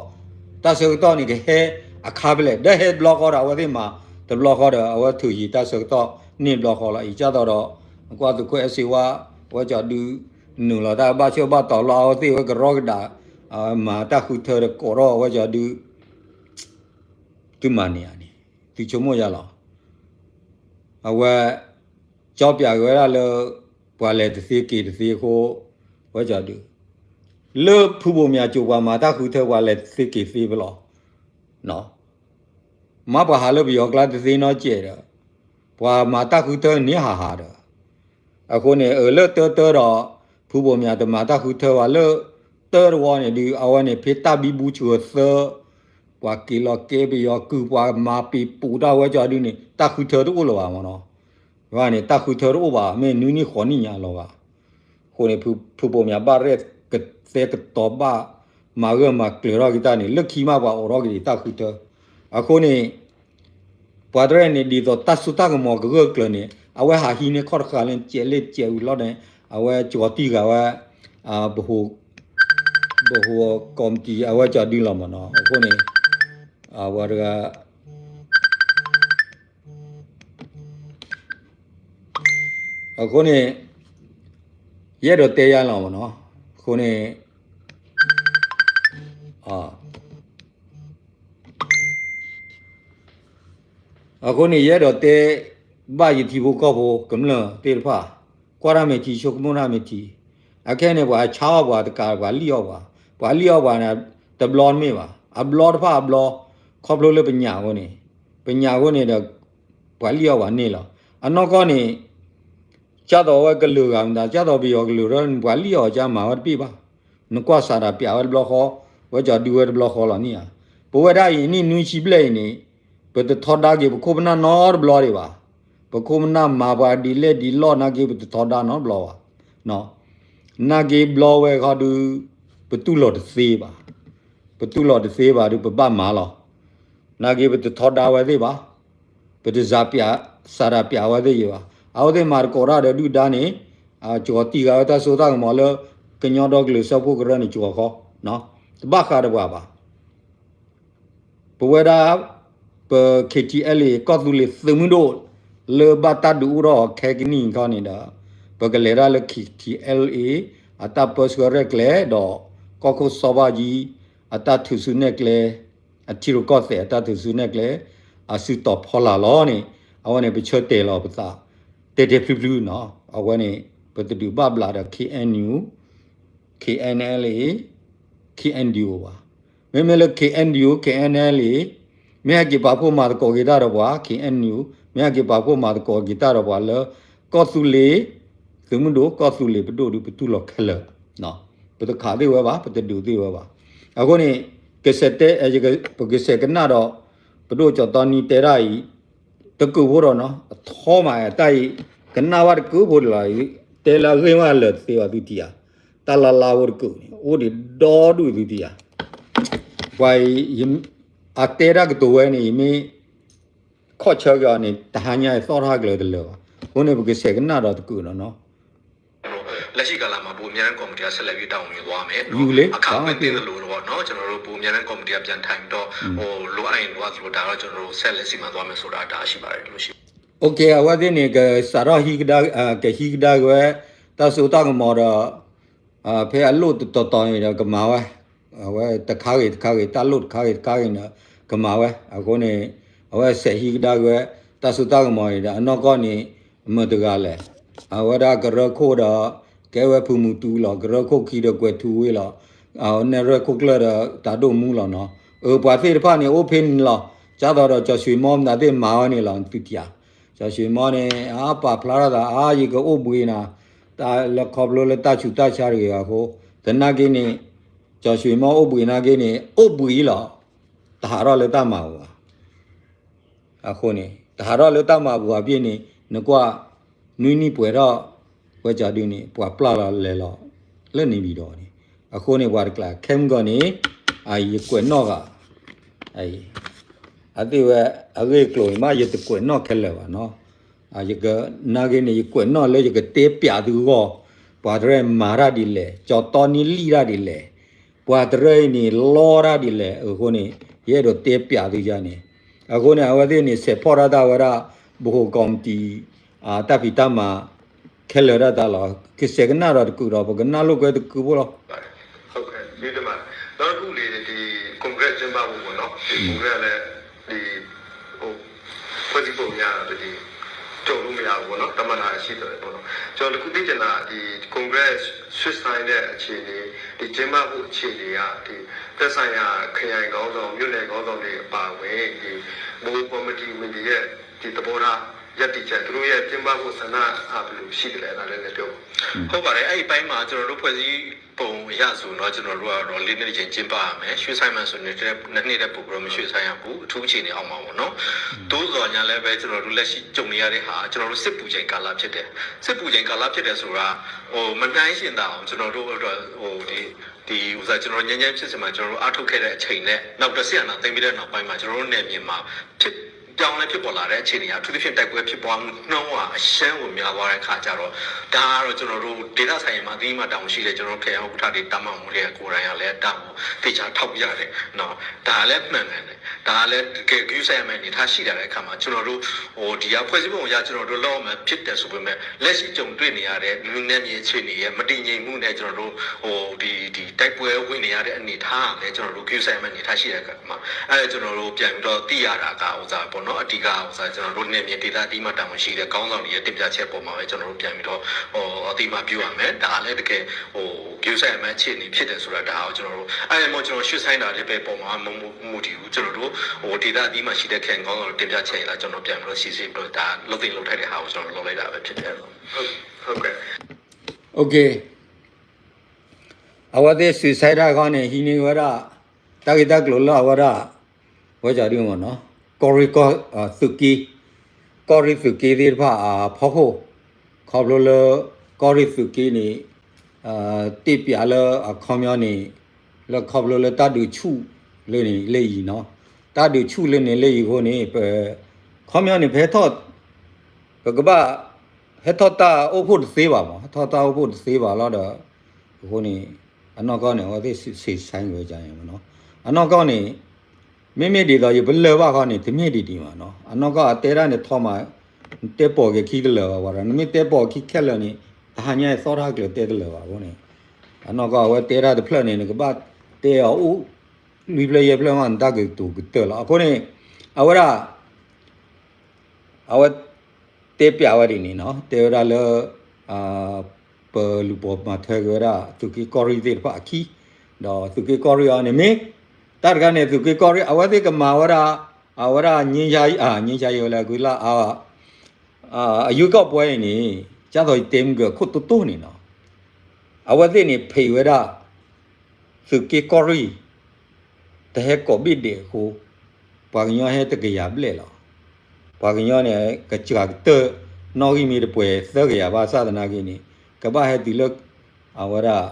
တၢ်ဆၢကတီၢ်န့ၣ်ကဟဲအခါဖဲလဲၣ် ဒီးဟဲတဘျီဃီဒီး အဝဲသ့ၣ်မၤတဘျီဃီဒီး အဝဲထုးယံၤတၢ်ဆၢကတီၢ်န့ၢ်ဘျီဃီလီၤ. အံၤကၢ်သိးဒီး ကွၢ်သုးခိၣ်အဲၣ်စ့ဝါ အဝဲကၠီဒု နုာ်လီၤတၢ်ဘၣ်ဆၢဘၣ်တီၤလီၤ အဝဲသ့ၣ်ဝဲကရီကဒါ မၤတၢ်ဃုထၢဒီးကိးထီၣ်အဝဲကၠီဒု သုမၤန့ၢ်ဧါန့ၣ် သုဆိကမိၣ်ယါလီၤ. အဝဲ ကၠီပၠးက့ၤဝဲဒၣ်လၢ ပှၤလဲၤတသ့က့ၤတသ့အဃိ ဝဲကၠီဒု လၢဖုဘိၣ်မၠးကၠိၤပှၤမၤတၢ်ဃုထၢပှၤလဲၤတသ့က့ၤသ့ဖဲလဲၣ် မ့ၢ်ပှၤဟးလၢပယီၤကျါတသ့နီတစဲးဒီး ပှၤမၤတၢ်ဃုထၢန့ၣ်ဟးဟးဒီး အဃိန့ၣ် အၢၣ်လၢတၢတၢဒီး ဖုဘိၣ်မၠးတမၤတၢ်ဃုထၢဝဲလၢ တၢတဝီန့ၣ်ဒုး အဝဲန့ၣ် ဖဲတၢ်ဘံဘူဆှၢသၢ ပှၤက့ၤလီၤကဲပယီၤကုၢ် ပှၤမၤပံၤပူၤတၢ်ဝဲကၠီဒုန့ၣ် တၢ်ဃုထၢတအိၣ်လၢၤဘၣ်မ့ၢ်နီၤ. ဝဲန့ၣ် တၢ်ဃုထၢတအိၣ်ဘၣ် မ့ၢ်နွံနံၣ်ဃိးနံၣ်ညါလီၤဘၣ်. အဃိန့ၣ် ဖုဘိၣ်မၠးဘၣ်ရဲၣ်ကသဲကတီၤဘၣ် မၤဂၢၢ်မၤကျၢၤထီၣ်က့ၤတၢ်န့ၣ် လၢခံမးပှၤအိးထီၣ်က့ၤတၢ်ဃုထၢ အဃိန့ၣ် ပှၤတရဲၣ်န့ၣ် ဒ်သိးတၢ်စိတၢ်ကမီၤကဂၢၢ်ကျၢၤန့ၣ် အဝဲဟးဟံးန့ၢ်ခီၣ်တဃာ်လၢကဲးလ့ၣ်ကဲးဝံၤလီၤန့ၣ် အဝဲစှီၤတံၢ်ဃာ်ဝဲ ပဟိးကီၢ်မတံၤ အဝဲကၠီဒုလီၤမ့ၢ်နီၤ အဃိန့ၣ် အဝဲတဂၤ အဃိန့ၣ် ယအဲၣ်ဒိးတဲယါလီၤမ့ၢ်နီၤ အဃိန့ၣ် အဃိန့ၣ် ယအဲၣ်ဒိးတဲ ဘၣ်ယထံဖိကီၢ်ဖိကမျၢၢ်သ့ၣ်တဖၣ် ကွၢ်တၢ်မ့ၢ်ထံ ဆိကမိၣ်တၢ်မ့ၢ်ထံ အခဲအံၤန့ၣ် ပှၤဆါအီၣ်ပှၤတကး ပှၤလံၣ်အီၣ်ပှၤ ပှၤလံၣ်အီၣ်ပှၤန့ၣ် တဘျီတမ့ၢ်ဘၣ် အဘျီတဖၣ်အဘျီ ခီဖျိလၢပညၣ်အဃိန့ၣ် ပညၣ်အဃိန့ၣ်ဒီး ပှၤလံၣ်အီၣ်ပှၤန့ၣ်လီၤ အနီၢ်ကီၢ်န့ၣ် ကၢ်သိးဝဲကလုာ်ဂၤမတၤ ကၢ်သိးပယီၤကလုာ်ဒီး ပှၤလံၣ်အီၣ်ကၢ်မၤဝဲတပ့ၢ်ဘၣ် နကွၢ်စးတၢ်ပျးဝဲတဘျီဃီ ဝဲကၠီဒုဝဲတဘျီဃီလီၤန့ၣ်ဧါ ပဝဲဒၣ်အံၤ နံၣ်နွံဆံဘျဲၣ်အံၤန့ၣ် ပတထီဒါက့ၤ ပခိၣ်ပနၢ်နီတဘျီဒံးဘၣ် ပခိၣ်ပနၢ်မၤပှၤဒ်လဲၣ်ဒ်လဲၣ်နာ်က့ ပတထီဒါနီတဘျီဘၣ် နာ်က့ဘျီဝဲခီဒု ပတူၢ်လိာ်တသ့ဘၣ် ပတူၢ်လိာ်တသ့ဘၣ်ဒု ပဘၣ်မၤလီၤ နာ်က့ပတထီဒါဝဲသ့ၣ်ဘၣ် ပတစးပျး စးတၢ်ပျးဝဲသ့ၣ်ယံၤဘၣ် အဝဲသ့ၣ်မၤတကိးတၢ်ဒီးဒုၣ်ဒါန့ၣ် စှီၤတံၢ်ဃာ်ဝဲတၢ်စိတၢ်ကမီၤလၢ ကညီဒီကလုာ်စၢဖှိၣ်ကရၢန့ၣ် စှီၤဃီ တဘၣ်ဃးဒီးပှၤဘၣ် ပဝဲဒၣ် ပ ခ့ထံအဲလ်အ့ ကီၢ်သူလ့ၤသုးမုၢ်ဒိၣ် လၢဘၣ်တၢ်ဒုးအိၣ်ထီၣ်အီၤခဲကနံၣ်အံၤခီန့ၣ်ဒီး ပကလဲၤတၢ်လၢ ခ့ထံအဲလ်အ့ အတၢ်ပၢဆှၢရဲၣ်ကျဲၤဒီး ကီၢ်ခိၣ်စီၤဘၣ်ယံၤ အတၢ်ထုးစုနဲၣ်ကျဲ အထံရူၢ်ကီၢ်သဲးအတၢ်ထုးစုနဲၣ်ကျဲ အစုတီၤဖီလာ်လီၤန့ၣ် အဝဲန့ၣ် ပဆၢတဲာ်လီၤပသး တဲာ်တဲာ်ဖျုးဖျုးနီၤ အဝဲန့ၣ် ပတဒုးဘၣ်ဘျးဒီး ခ့ၣ်အဲၣ်ယူၣ် ခ့ၣ်အဲၣ်အဲလ်အ့ ခ့ၣ်အဲၣ်ယူၣ်ဘၣ် မ့မ့ၢ်လၢ ခ့ၣ်အဲၣ်ယူၣ် ခ့ၣ်အဲၣ်အဲလ်အ့ မ့ၢ်ဟဲက့ၤပာ်ဖှိၣ်မၤသကိးက့ၤတၢ်ဒီးပှၤ ခ့ၣ်အဲၣ်ယူၣ်, မ့ၢ်ဟဲက့ၤပာ်ဖှိၣ်မၤသကိးက့ၤတၢ်ဒီးပှၤလၢ ကီၢ်သူလ့ၤ, သုးမုၢ်ဒိၣ် ကီၢ်သူလ့ၤပဒိၣ်ဒုး ပတူၢ်လိာ်ခဲလၢာ်, ပတခးသ့ၣ်ဝဲဘၣ်, ပတဒုးသ့ၣ်ဝဲဘၣ်. အဃိန့ၣ် ကစဲးတဲ, ပကစဲးကနၣ်ဒီး ပဒိၣ်ကၠီတီနံတဲတၢ်အံၤ တကုာ်ဖိဒီးနီၤ အထီမးတၢ်အံၤ ကနၣ်ဘၣ်တကုာ်ဖိဒံးလီၤ. တဲလၢအဂ့ၢ်မးလၢာ်တသ့ဘၣ်သုထံၣ်ဧါ, တၢ်လါလါဖိတကုာ်န့ၣ် အိၣ်ဒံးဒီဒူၣ်သုထံၣ်ဧါ. ပှၤအံၤ အတဲတၢ်ကတိၤဝဲန့ၣ် ယမ့ၢ်ခီၣ်ဆၢက့ၤအီၤန့ၣ် တဟါညါအသီၣ်ထီၣ်ကျၢၤတလၢာ်ဘၣ်. အဃိန့ၣ် ပကစဲးကနၣ်ဒီးတကုာ်နီၤနီၤ လက်ရှိကာလမှာ ဗဟိုအမြဲတမ်းကော်မတီက ဆက်လက်ပြီး တာဝန်ယူသွားမယ်။ ယူၤလ့ အခါအခွင့်သင့်သလိုပေါ့နော် ကျွန်တော်တို့ ဗဟိုအမြဲတမ်းကော်မတီက ပြန်ထိုင်ပြီးတော့ ဟို လိုအပ်ရင်လိုအပ်သလို ဒါတော့ ကျွန်တော်တို့ ဆက်လက်စီမံသွားမယ်ဆိုတာ ဒါရှိပါတယ်လို့ရှိ OK အဝဲသ့ၣ်န့ၣ် ကစးထီၣ်ဟံးကဒါ, ကဟံးကဒါက့ၤဝဲ တၢ်စိတၢ်ကမီၤဒီး ဖဲအလိၣ်တတီၤတီၤန့ၣ်ဒီးကမၤဝဲ, အဝဲတခါဂ့ၤတခါဂ့ၤ တၢ်လိၣ်တခါဂ့ၤတခါဂ့ၤန့ၣ် ကမၤဝဲ. အဃိန့ၣ် အဝဲစဲးဟံးကဒါက့ၤဝဲ တၢ်စိတၢ်ကမီၤန့ၣ်ဒီး အနီၢ်ကီၢ်န့ၣ် မတၤတဂၤလဲၣ်. အဝဲဒၣ်ကရၢခိၣ်ဒီး ကဲဝဲဖုမူတူလီၤ. ကရၢခိၣ်ခံဒီးကွဲၤထူဝ့လီၤ. နဲၣ်ရွဲၣ်ခိၣ်ကျၢၢ်ဒီးတၢ်ဒိၣ်မူလီၤနီၤ. အပှၤသ့ၣ်တဖၣ်န့ၣ် အိၣ်ဖဲန့ၣ်လီၤ. ကၢ်သိးဒီးကၠီၣ်ရွှ့ၣ်မီမတၤသ့ၣ်မၤဝဲန့ၣ်လီၤ သုထံၣ်ဧါ. ကၠီၣ်ရွှ့ၣ်မီန့ၣ် အပာ်ဖျါထီၣ်သး အါ ယကအိၣ်ဘှံးနၤ တၢ်လၢခီဖျိလၢတၢ်ဆူးတၢ်ဆါတဂ့ၤအဃိ သနာ်က့န့ၣ် ကၠီၣ်ရွှ့ၣ်မီအိၣ်ဘှံးနာ်က့န့ၣ် အိၣ်ဘှံးလီၤ. တဟးထီၣ်လၢတၢ်မၤပူၤဘၣ်. အဃိန့ၣ် တဟးထီၣ်လၢတၢ်မၤပူၤအပျ့ၤန့ၣ် နကွၢ် နွံနံၣ်ပှဲၤထီၣ် ဝဲကၠီဒုန့ၣ် ပှၤပျၢ်လီၤလဲၤလီၤ လၢန့ၣ်ဘံၤဒီးန့ၣ် အဃိန့ၣ် ပှၤတကျါ ခဲမုၢ်ဂီၤန့ၣ် ယကွဲးနီၣ်ဂၤ အသ့ၣ်ဝဲ အဂ့ၢ်အကျိၤန့ၣ်မး ယတကွဲးနီၣ်ခဲလၢာ်ဘၣ်နီၤ. ယကနာ်က့န့ၣ် ယကွဲးနီၣ်လၢယကတဲပျးသုဂီၢ် ပှၤတရၢမၤတၢ်ဒ်လဲၣ် ကၠီတီနံလံၣ်တၢ်ဒ်လဲၣ် ပှၤတရၢအံၤန့ၣ် လီတၢ်ဒ်လဲၣ် အဃိန့ၣ် ယအဲၣ်ဒိးတဲပျးသုယၤန့ၣ် အဃိန့ၣ် အဝဲသ့ၣ်န့ၣ် စဲးဖီၣ်တၢ်သးဝဲဒၣ် ဗဟိုကော်မတီ တၢ်ဖံးတၢ်မၤ ခဲလၢာ်တၢ်သးလီၤ. ကစဲးကနၣ်ဒီးတကုာ်ဒီး ပကနၣ်လိာ်ကွဲတကုာ်ဖိလီၤ. ဟုတ်ကဲ့ကျေးဇူးတင်ပါတယ်နောက်တစ်ခုလေဒီ congress ကျင်းပဖို့ပေါ့နော်ဒီ congress လည်းဒီဟိုဖွဲ့စည်းပုံအရဒီဒီကျော်လို့မရဘူးပေါ့နော်တမန်တော်ရှိတယ်ပေါ့နော်ကျွန်တော်တခုသိချင်တာဒီ congress ဆွေးဆိုင်တဲ့အခြေအနေဒီကျင်းပဖို့အခြေအနေကဒီသက်ဆိုင်ရာခရိုင်ခေါင်းဆောင်မြို့နယ်ခေါင်းဆောင်တွေအပါအဝင်ဒီဘိုးကော်မတီဝင်တွေရဲ့ဒီသဘောထားရပ်တည်ချက်သူတို့ရဲ့ကျင်းပဖို့ဆန္ဒအဘယ်လိုရှိတယ်လဲဒါလည်းလည်းပြောပါဟုတ်ပါတယ်အဲ့ဒီပိုင်းမှာကျွန်တော်တို့ဖွဲ့စည်း ပုံအရဆိုတော့ကျွန်တော်တို့ကတော့လေးနှစ်တစ်ကြိမ်ကျင်းပရမယ်ရွှေ့ဆိုင်းမှန်ဆိုရင်နှစ်နှစ်တဲ့ပုံကတော့မရွှေ့ဆိုင်းရဘူးအထူးအခြေအနေအောက်မှာပေါ့နော်သို့သော်ညာလည်းပဲကျွန်တော်တို့လက်ရှိကြုံနေရတဲ့ဟာကျွန်တော်တို့စစ်ပူချိန်ကာလဖြစ်တယ်စစ်ပူချိန်ကာလဖြစ်တယ်ဆိုတာဟိုမနှိုင်းယှဉ်တာအောင်ကျွန်တော်တို့တော့ဟိုဒီဒီဥစ္စာကျွန်တော်ငြိမ်းချမ်းဖြစ်စဉ်မှာကျွန်တော်တို့အားထုတ်ခဲ့တဲ့အချိန်နဲ့နောက်တစ်ဆင့်အနာသိမ်းပြီးတဲ့နောက်ပိုင်းမှာကျွန်တော်တို့နယ်မြေမှာဖြစ်ပြောင်းလဲဖြစ်ပေါ်လာတဲ့အခြေအနေအထူးသဖြင့်တိုက်ပွဲဖြစ်ပွားမှုနှုန်းကအရှမ်းကိုများသွားတဲ့ခါကျတော့ဒါကတော့ကျွန်တော်တို့ဒေသဆိုင်ရာမှာအသီးမှတာဝန်ရှိတဲ့ကျွန်တော်တို့ခရိုင်ဥက္ကဋ္ဌတွေတာမန်မှုတွေကိုယ်တိုင်ကလည်းအတတ်ကိုသေချာထောက်ပြရတယ်နော်ဒါလည်းမှန်တယ်ဒါလည်းတကယ်ကူးဆိုင်ရမယ့်အနေထားရှိလာတဲ့အခါမှာကျွန်တော်တို့ဟိုဒီကဖွဲ့စည်းပုံအရကျွန်တော်တို့လောက်မှဖြစ်တယ်ဆိုပေမဲ့လက်ရှိကြုံတွေ့နေရတဲ့လူနယ်မြေအခြေအနေရဲ့မတည်ငြိမ်မှုနဲ့ကျွန်တော်တို့ဟိုဒီဒီတိုက်ပွဲဝင်နေရတဲ့အနေထားနဲ့ကျွန်တော်တို့ကူးဆိုင်ရမယ့်အနေထားရှိတဲ့အခါမှာအဲကျွန်တော်တို့ပြန်ပြီးတော့သိရတာကဥစားပေါ့နော်အဓိကဥစားကျွန်တော်တို့နယ်မြေဒေသအသီးမှတာဝန်ရှိတဲ့ကောင်းဆောင်တွေရဲ့တင်ပြချက်ပေါ်မှာပဲကျွန်တော်တို့ပြန်ပြီးတော့ဟိုအသီးမှပြုရမယ်ဒါလည်းတကယ်ဟိုကူးဆိုင်ရမယ့်အခြေအနေဖြစ်တယ်ဆိုတာဒါကိုကျွန်တော်တို့အဲမို့ကျွန်တော်ရွှေ့ဆိုင်တာတွေပဲပေါ်မှာမမူတည်ဘူးကျွန်တော်တို့ဟိုဒေသအသီးမှရှိတဲ့ခင်ကောင်းဆောင်တင်ပြချက်ရတာကျွန်တော်ပြန်ပြီးတော့စီစစ်ပြီးတော့ဒါလုပ်သိလုပ်ထိုက်တဲ့ဟာကိုကျွန်တော်လုပ်လိုက်တာပဲဖြစ်တယ်ဟုတ်ဟုတ်ကဲ့ OK အဝဲသ့ၣ် suicide တၢ်ခီန့ၣ် ဟံးန့ၢ်ဝဲဒၣ် တၢ်ဂ့ၢ်တၢ်ကျိၤလၢအဝဲဒၣ် ဝဲကၠီဒုမ့ၢ်နီၤ ကီၢ်ရ့ၣ်ကီၢ်သုးက့ ကီၢ်ရ့ၣ်သုးက့သ့ၣ်တဖၣ်အဖီခိၣ် ခီဖျိလၢ ကီၢ်ရ့ၣ်သုးက့န့ၣ် တ့ၢ်ပၠးလၢအခီပညီန့ၣ် လၢခီဖျိလၢတၢ်ဒုးဆူၣ်လၢန့ၣ်လၢအံၤနီၤ တၢ်ဒုးဆူၣ်လၢန့ၣ်လၢအံၤအဃိန့ၣ် ပ ခီပညီန့ၣ် ပဟဲထီၣ် ပကဘၣ် ဟဲထီၣ်တၢ်အိၣ်ဖှိၣ်တသ့ဘၣ်မး ဟဲထီၣ်တၢ်အိၣ်ဖှိၣ်တသ့ဘၣ်လီၤဒီး အဃိန့ၣ် အနီၢ်ကီၢ်န့ၣ် အဝဲသ့ၣ် suicide ဝဲကန့ၣ်မ့ၢ်နီၤ အနီၢ်ကီၢ်န့ၣ် မ့မ့ၢ်ဒ်သိးယပလၢၢ်ဘၣ်ဃီန့ၣ် တမ့ၢ်ဒ်ဒ်မးနီၤ အနီၢ်ကီၢ်အတဲတၢ်န့ၣ်ထီမး တဲပိာ်က့ၤခံတလၢာ်ဘၣ်ဝဲဒီး နမ့ၢ်တဲပိာ်ခံခဲလၢာ်န့ၣ် တဟါညါအသီၣ်တၢ်ကျၢၤတဲတလၢာ်ဘၣ်အဃိန့ၣ် အနီၢ်ကီၢ်အဝဲတဲတၢ်တဖျၢၣ်န့ၣ် နကဘၣ်တဲအီၤအိၣ် လွံၢ်ဖျၢၣ်ယဲၢ်ဖျၢၣ်မး နတၢ်ကတိၤကတၢၢ်လီၤ အဃိန့ၣ် အဝဲဒၣ် အဝဲတဲပျးဝဲဒ်န့ၣ်နီၤ တဲဝဲဒၣ်လၢ ပလူၤပိာ်မၤထွဲက့ၤဝဲဒၣ် သုးက့ကီၢ်ရ့ၣ်သ့ၣ်တဖၣ်အခံ ဒီးသုးက့ကီၢ်ရ့ၣ်အီၤန့ၣ်မ့ၢ် တၢ်တခါန့ၣ် သုးက့ကီၢ်ရ့ၣ် အဝဲသ့ၣ်ကမၤဝဲဒၣ် အဝဲဒၣ် ငြိမ်းချမ်းရေး ဝဲလဲၣ် ကွံလၢ အရွေးကောက်ပွဲအံၤန့ၣ် ကၢ်သိးယတဲမုၢ်ကၢးခိၣ်တိတိန့ၣ်နီၤ, အဝဲသ့ၣ်န့ၣ် ဖံးဝဲဒၣ် သုးက့ကီၢ်ရ့ၣ် တဟဲကိးဘ့ၣ်ဒဲးအဃိ, ပှၤကညီဟဲတကယၤဘျဲၣ်လီၤ. ပှၤကညီန့ၣ် ကစှၤကတၢၢ် နီၣ်ဂံၢ်မ့ၢ်တပှဲၤသၢကယၤဘၣ်ဆၣ်သနာ်က့န့ၣ် ကဘၣ်ဟဲတုၤလၢ အဝဲဒၣ်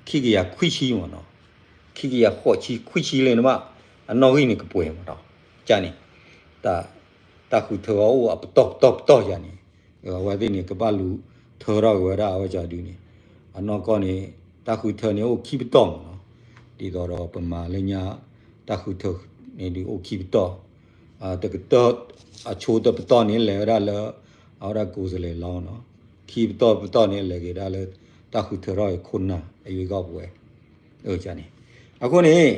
ခံကယၤခွံဆံမ့ၢ်နီၤ, ခံကယၤဃိးဆံခွံဆံလၢနဘၣ် အနီၣ်ဂံၢ်န့ၣ်ကပှဲၤမ့ၢ်နီၤ, ကန့ၣ် တၢ်ဃုထၢအီၤအိၣ်အပတီၢ်ပတီၢ်ပတီၢ်ယၤန့ၣ်, အဝဲသ့ၣ်န့ၣ် ကဘၣ်လူၤထၢထီၣ်က့ၤဝဲဒၣ်အဝဲကဒုန့ၣ်, အနီၢ်ကီၢ်န့ၣ် တၢ်ဃုထၢန့ၣ်အိၣ်ခံပတီၢ်မ့ၢ်နီၤ, ဒ်သိးဒီးပမၤလၢညါ တၢ်ဃုထၢန့ၣ်ဒုးအိၣ်ခံပတီၢ်, တကတၢၢ် အဆိတပတီၢ်န့ၣ်လဲၤဝဲဒၣ်လၢ အဝဲဒၣ်ကိးစလဲၤလီၤနီၤ, ခံပတီၢ်ပတီၢ်န့ၣ်လဲၤက့ၤဒၣ်လၢ တၢ်ဃုထၢထီၣ်အံၤခိၣ်နၢ် အရွေးကောက်ပွဲန့ၣ်, အဃိန့ၣ်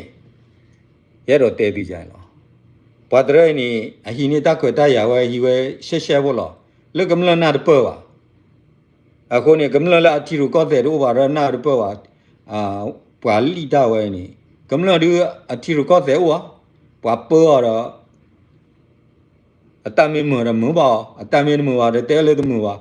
ယအဲၣ်ဒိးတဲသုကန့ၣ်လီၤ. ပှၤတရၢအံၤန့ၣ် အဟံးန့ၢ်တၢ်ခွဲးတၢ်ယာ်ဝဲဟံးဝဲရှဲရှဲဖိလီၤ. လၢကမျၢၢ်နၢ်တပၢၢ်ဘၣ်. အဃိန့ၣ် ကမျၢၢ်လၢအထံရူၢ်ကီၢ်သဲးတအိၣ်ဘၣ်ဒီးနၢ်တပၢၢ်ဘၣ်, ပှၤလံၣ်တၢ်ဝဲန့ၣ် ကမျၢၢ်ဒုးအထံရူၢ်ကီၢ်သဲးအိၣ်ဧါ, ပှၤပၢအီၤဒီး အတၢ်မ့ၢ်မုာ်ဒီးမုာ်ဘၣ်အီၤ, အတၢ်မ့ၢ်တမုာ်ဘၣ်ဒီးတဲလၢတမုာ်ဘၣ်.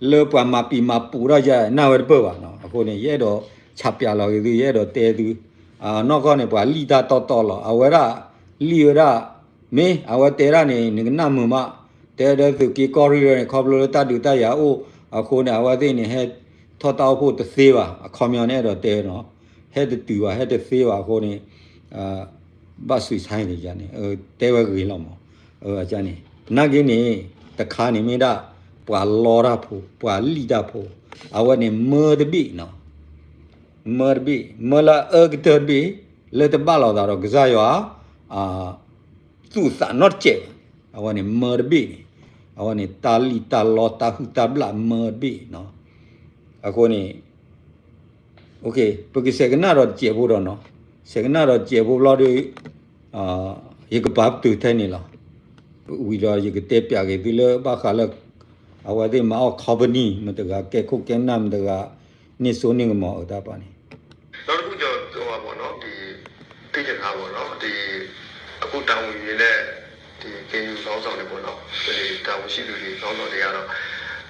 လၢပှၤမၤပံာ်မၤပူၤထီၣ်ယဲနၢ်ဝဲတပၢၢ်ဘၣ်နီၤ. အဃိန့ၣ် ယအဲၣ်ဒိးဆးပျးလီၤက့ၤသု, ယအဲၣ်ဒိးတဲသု, နီၢ်ကီၢ်န့ၣ် ပှၤလံၣ်တၢ်တီတီလီၤ. အဝဲဒၣ်လံၣ်ဝဲဒၣ်, မ့ၢ်အဝဲတဲဒၣ်န့ၣ် နကနၣ်မုာ်မး, တဲဒီးသုးက့ကီၢ်ရ့ၣ်န့ၣ် ခီဖျိလၢတၢ်ဒုးတၢ်ယၤအိၣ်အဃိန့ၣ် အဝဲသ့ၣ်န့ၣ် ဟဲထီၣ်တၢ်အိၣ်ဖှိၣ်တသ့ဘၣ်. အခီပညီန့ၣ်အဲၣ်ဒိးတဲနီၤ, ဟဲတတုၤဘၣ် ဟဲတသ့ဘၣ်အဃိန့ၣ် ဘၣ်စံးဆါန့ၣ်န့ၣ် တဲဝဲဂ့ၤလီၤမး. န့ၣ်, နာ်က့န့ၣ် တခါန့ၣ်မ့ၢ်ဒၣ် ပှၤလီတၢ်ဖိ, ပှၤလံၣ်တၢ်ဖိ, အဝဲန့ၣ်မၢတဘ့ၣ်နီၤ, မၢတဘ့ၣ်, မၢလၢအအၢကတၢၢ်တဘ့ၣ်, လၢတဘၣ်လိာ်သးဒီးကစၢ်ယွၤ သူၣ်သးနီတစဲးဘၣ်. အဝဲန့ၣ်မၢတဘ့ၣ်န့ၣ်, အဝဲန့ၣ်တၢ်လံၣ်တၢ်လီတၢ်ဟုၣ်တၢ်ဘျၣ်မၢတဘ့ၣ်နီၤ. အဃိန့ၣ် ပကဆဲးကနၣ်ဒီးတစဲးဖိဒီးနီၤ, ဆဲးကနၣ်ဒီးတစဲးဖိဘျီဒီး ယကပာ်ပတုာ်ထဲန့ၣ်လီၤ. ဝံၤဒီးယကတဲပျးက့ၤသုလၢဘၣ်ဃးလၢ အဝဲသ့ၣ်မၤအီၣ် company မတဂၤ ကဲခိၣ်ကဲနၢ်မတဂၤ န့ၢ်စိန့ၢ်ကမီၤအတၢ်ပာ်န့ၣ် နောက်တစ်ခုကျွန်တော်ပြောပါပေါ့နော်ဒီသိချင်တာပေါ့နော်ဒီအခုတာဝန်ယူနေတဲ့ဒီ KNU ခေါင်းဆောင်တွေပေါ့နော်ဒီတာဝန်ရှိသူတွေခေါင်းဆောင်တွေကတော့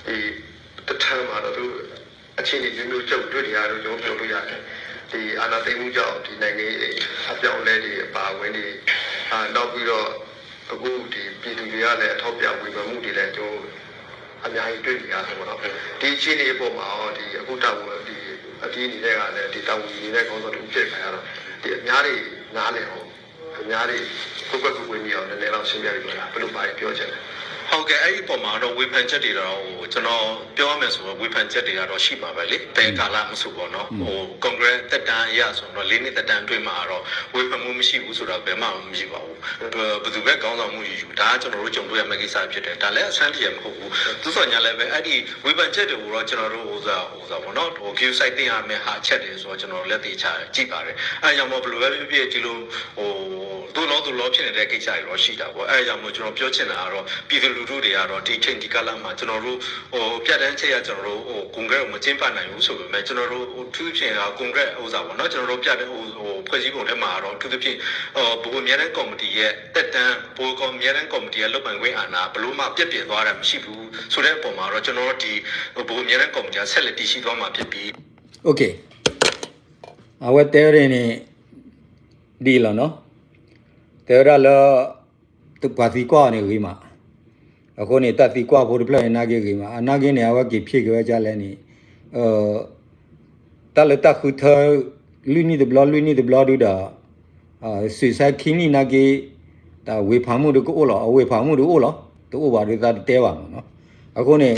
ဒီတစ်ထမ်းမှာတော့သူတို့အခြေအနေမျိုးမျိုးကြုံတွေ့နေရတယ်လို့ကျွန်တော်ပြောလို့ရတယ်ဒီအာဏာသိမ်းမှုကြောင့်ဒီနိုင်ငံရေးအပြောင်းအလဲတွေအပါအဝင်ဒီအာနောက်ပြီးတော့အခုဒီပြည်သူတွေကလည်းအထောက်အပံ့ဝေဖန်မှုတွေလည်းကျွန်တော် အများကြီးတွေ့နေရတယ်ပေါ့နော်ဒီအခြေအနေအပေါ်မှာရောဒီအခုတာဝန်ဒီအသီးအနေနဲ့ကလည်းဒီတာဝန်ယူနေတဲ့ခေါင်းဆောင်တစ်ဦးဖြစ်တဲ့ခါကျတော့ဒီအများတွေနားလည်အောင်အများတွေကွက်ကွက်ကွင်းကွင်းနေအောင်နည်းနည်းတော့ရှင်းပြပေးပါလားဘယ်လိုပါပြောချင်လဲဟုတ်ကဲ့အဲ့ဒီအပေါ်မှာတော့ဝေဖန်ချက်တွေတော့ဟိုကျွန်တော်ပြောရမယ်ဆိုတော့ဝေဖန်ချက်တွေကတော့ရှိမှာပဲလေဘယ်ကာလမဆိုပေါ့နော်ဟို Congress သက်တမ်းအရဆိုတော့လေးနှစ်သက်တမ်းအတွင်းမှာတော့ဝေဖန်မှုမရှိဘူးဆိုတာဘယ်မှမရှိပါဘူးဘယ်သူပဲခေါင်းဆောင်မှုယူယူဒါကကျွန်တော်တို့ကြုံတွေ့ရမယ့်ကိစ္စဖြစ်တယ်ဒါလည်းအဆန်းတရံမဟုတ်ဘူးသို့သော်ငြားလည်းပဲအဲ့ဒီဝေဖန်ချက်တွေကိုတော့ကျွန်တော်တို့ဟိုသာဟိုသာပေါ့နော်ဟို view site တင်ရမယ့်ဟာချက်တွေဆိုတော့ကျွန်တော်လည်းသေချာကြည့်ပါတယ်အဲကြောင့်မို့ဘယ်လိုပဲဖြစ်ဖြစ်ဒီလိုဟိုသို့လောသို့လောဖြစ်နေတဲ့ကိစ္စတွေတော့ရှိတာပေါ့အဲကြောင့်မို့ကျွန်တော်ပြောချင်တာကတော့ပြည်သူလူထုတွေကတော့ဒီချိန်ဒီကာလမှာကျွန်တော်တို့ဟိုပြတ်တမ်းချက်ရကျွန်တော်တို့ဟို Congress ကိုမကျင်းပနိုင်ဘူးဆိုပေမဲ့ကျွန်တော်တို့ဟိုသူဖြင့်က Congress ဥစ္စာပေါ့နော်ကျွန်တော်တို့ပြတ်တဲ့ဟိုဟိုဖွဲ့စည်းပုံထဲမှာတော့သူဖြင့်ဟိုဗဟိုအမြဲတမ်းကော်မတီရဲ့တက်တန်းဗဟိုကော်အမြဲတမ်းကော်မတီရဲ့လုပ်ပိုင်ခွင့်အာဏာဘလို့မှပြတ်ပြတ်သွားတာမရှိဘူးဆိုတဲ့အပေါ်မှာတော့ကျွန်တော်တို့ဒီဗဟိုအမြဲတမ်းကော်မတီကဆက်လက်တည်ရှိသွားမှာဖြစ်ပြီး Okay အဝဲတဲရင်းနေဒ်လီၤနော်တဲရလၢပှၤသံကွၢ်န့ၣ်ဂ့ၤမး အဃိန့ၣ် တၢ်သံကွၢ်ဖိတဖျၢၣ်န့ၣ် နာ်က့ဂ့ၤမး အနာ်က့န့ၣ် အဝဲက့ၤဖြေက့ၤဝဲဒ်လဲၣ်န့ၣ် တၢ်လၢတၢ်ဃုထၢ လွံၢ်နံၣ်တဘျီ လွံၢ်နံၣ်တဘျီဒုဒီး စံးဆဲခံနံၣ်နာ်က့ တၢ်ဝေဖန်မှုတကအိၣ်လီၤ အဝေဖန်မှုတအိၣ်လီၤ တအိၣ်ဘၣ်ဒီးသးတတဲဘၣ်မးနီၤ အဃိန့ၣ်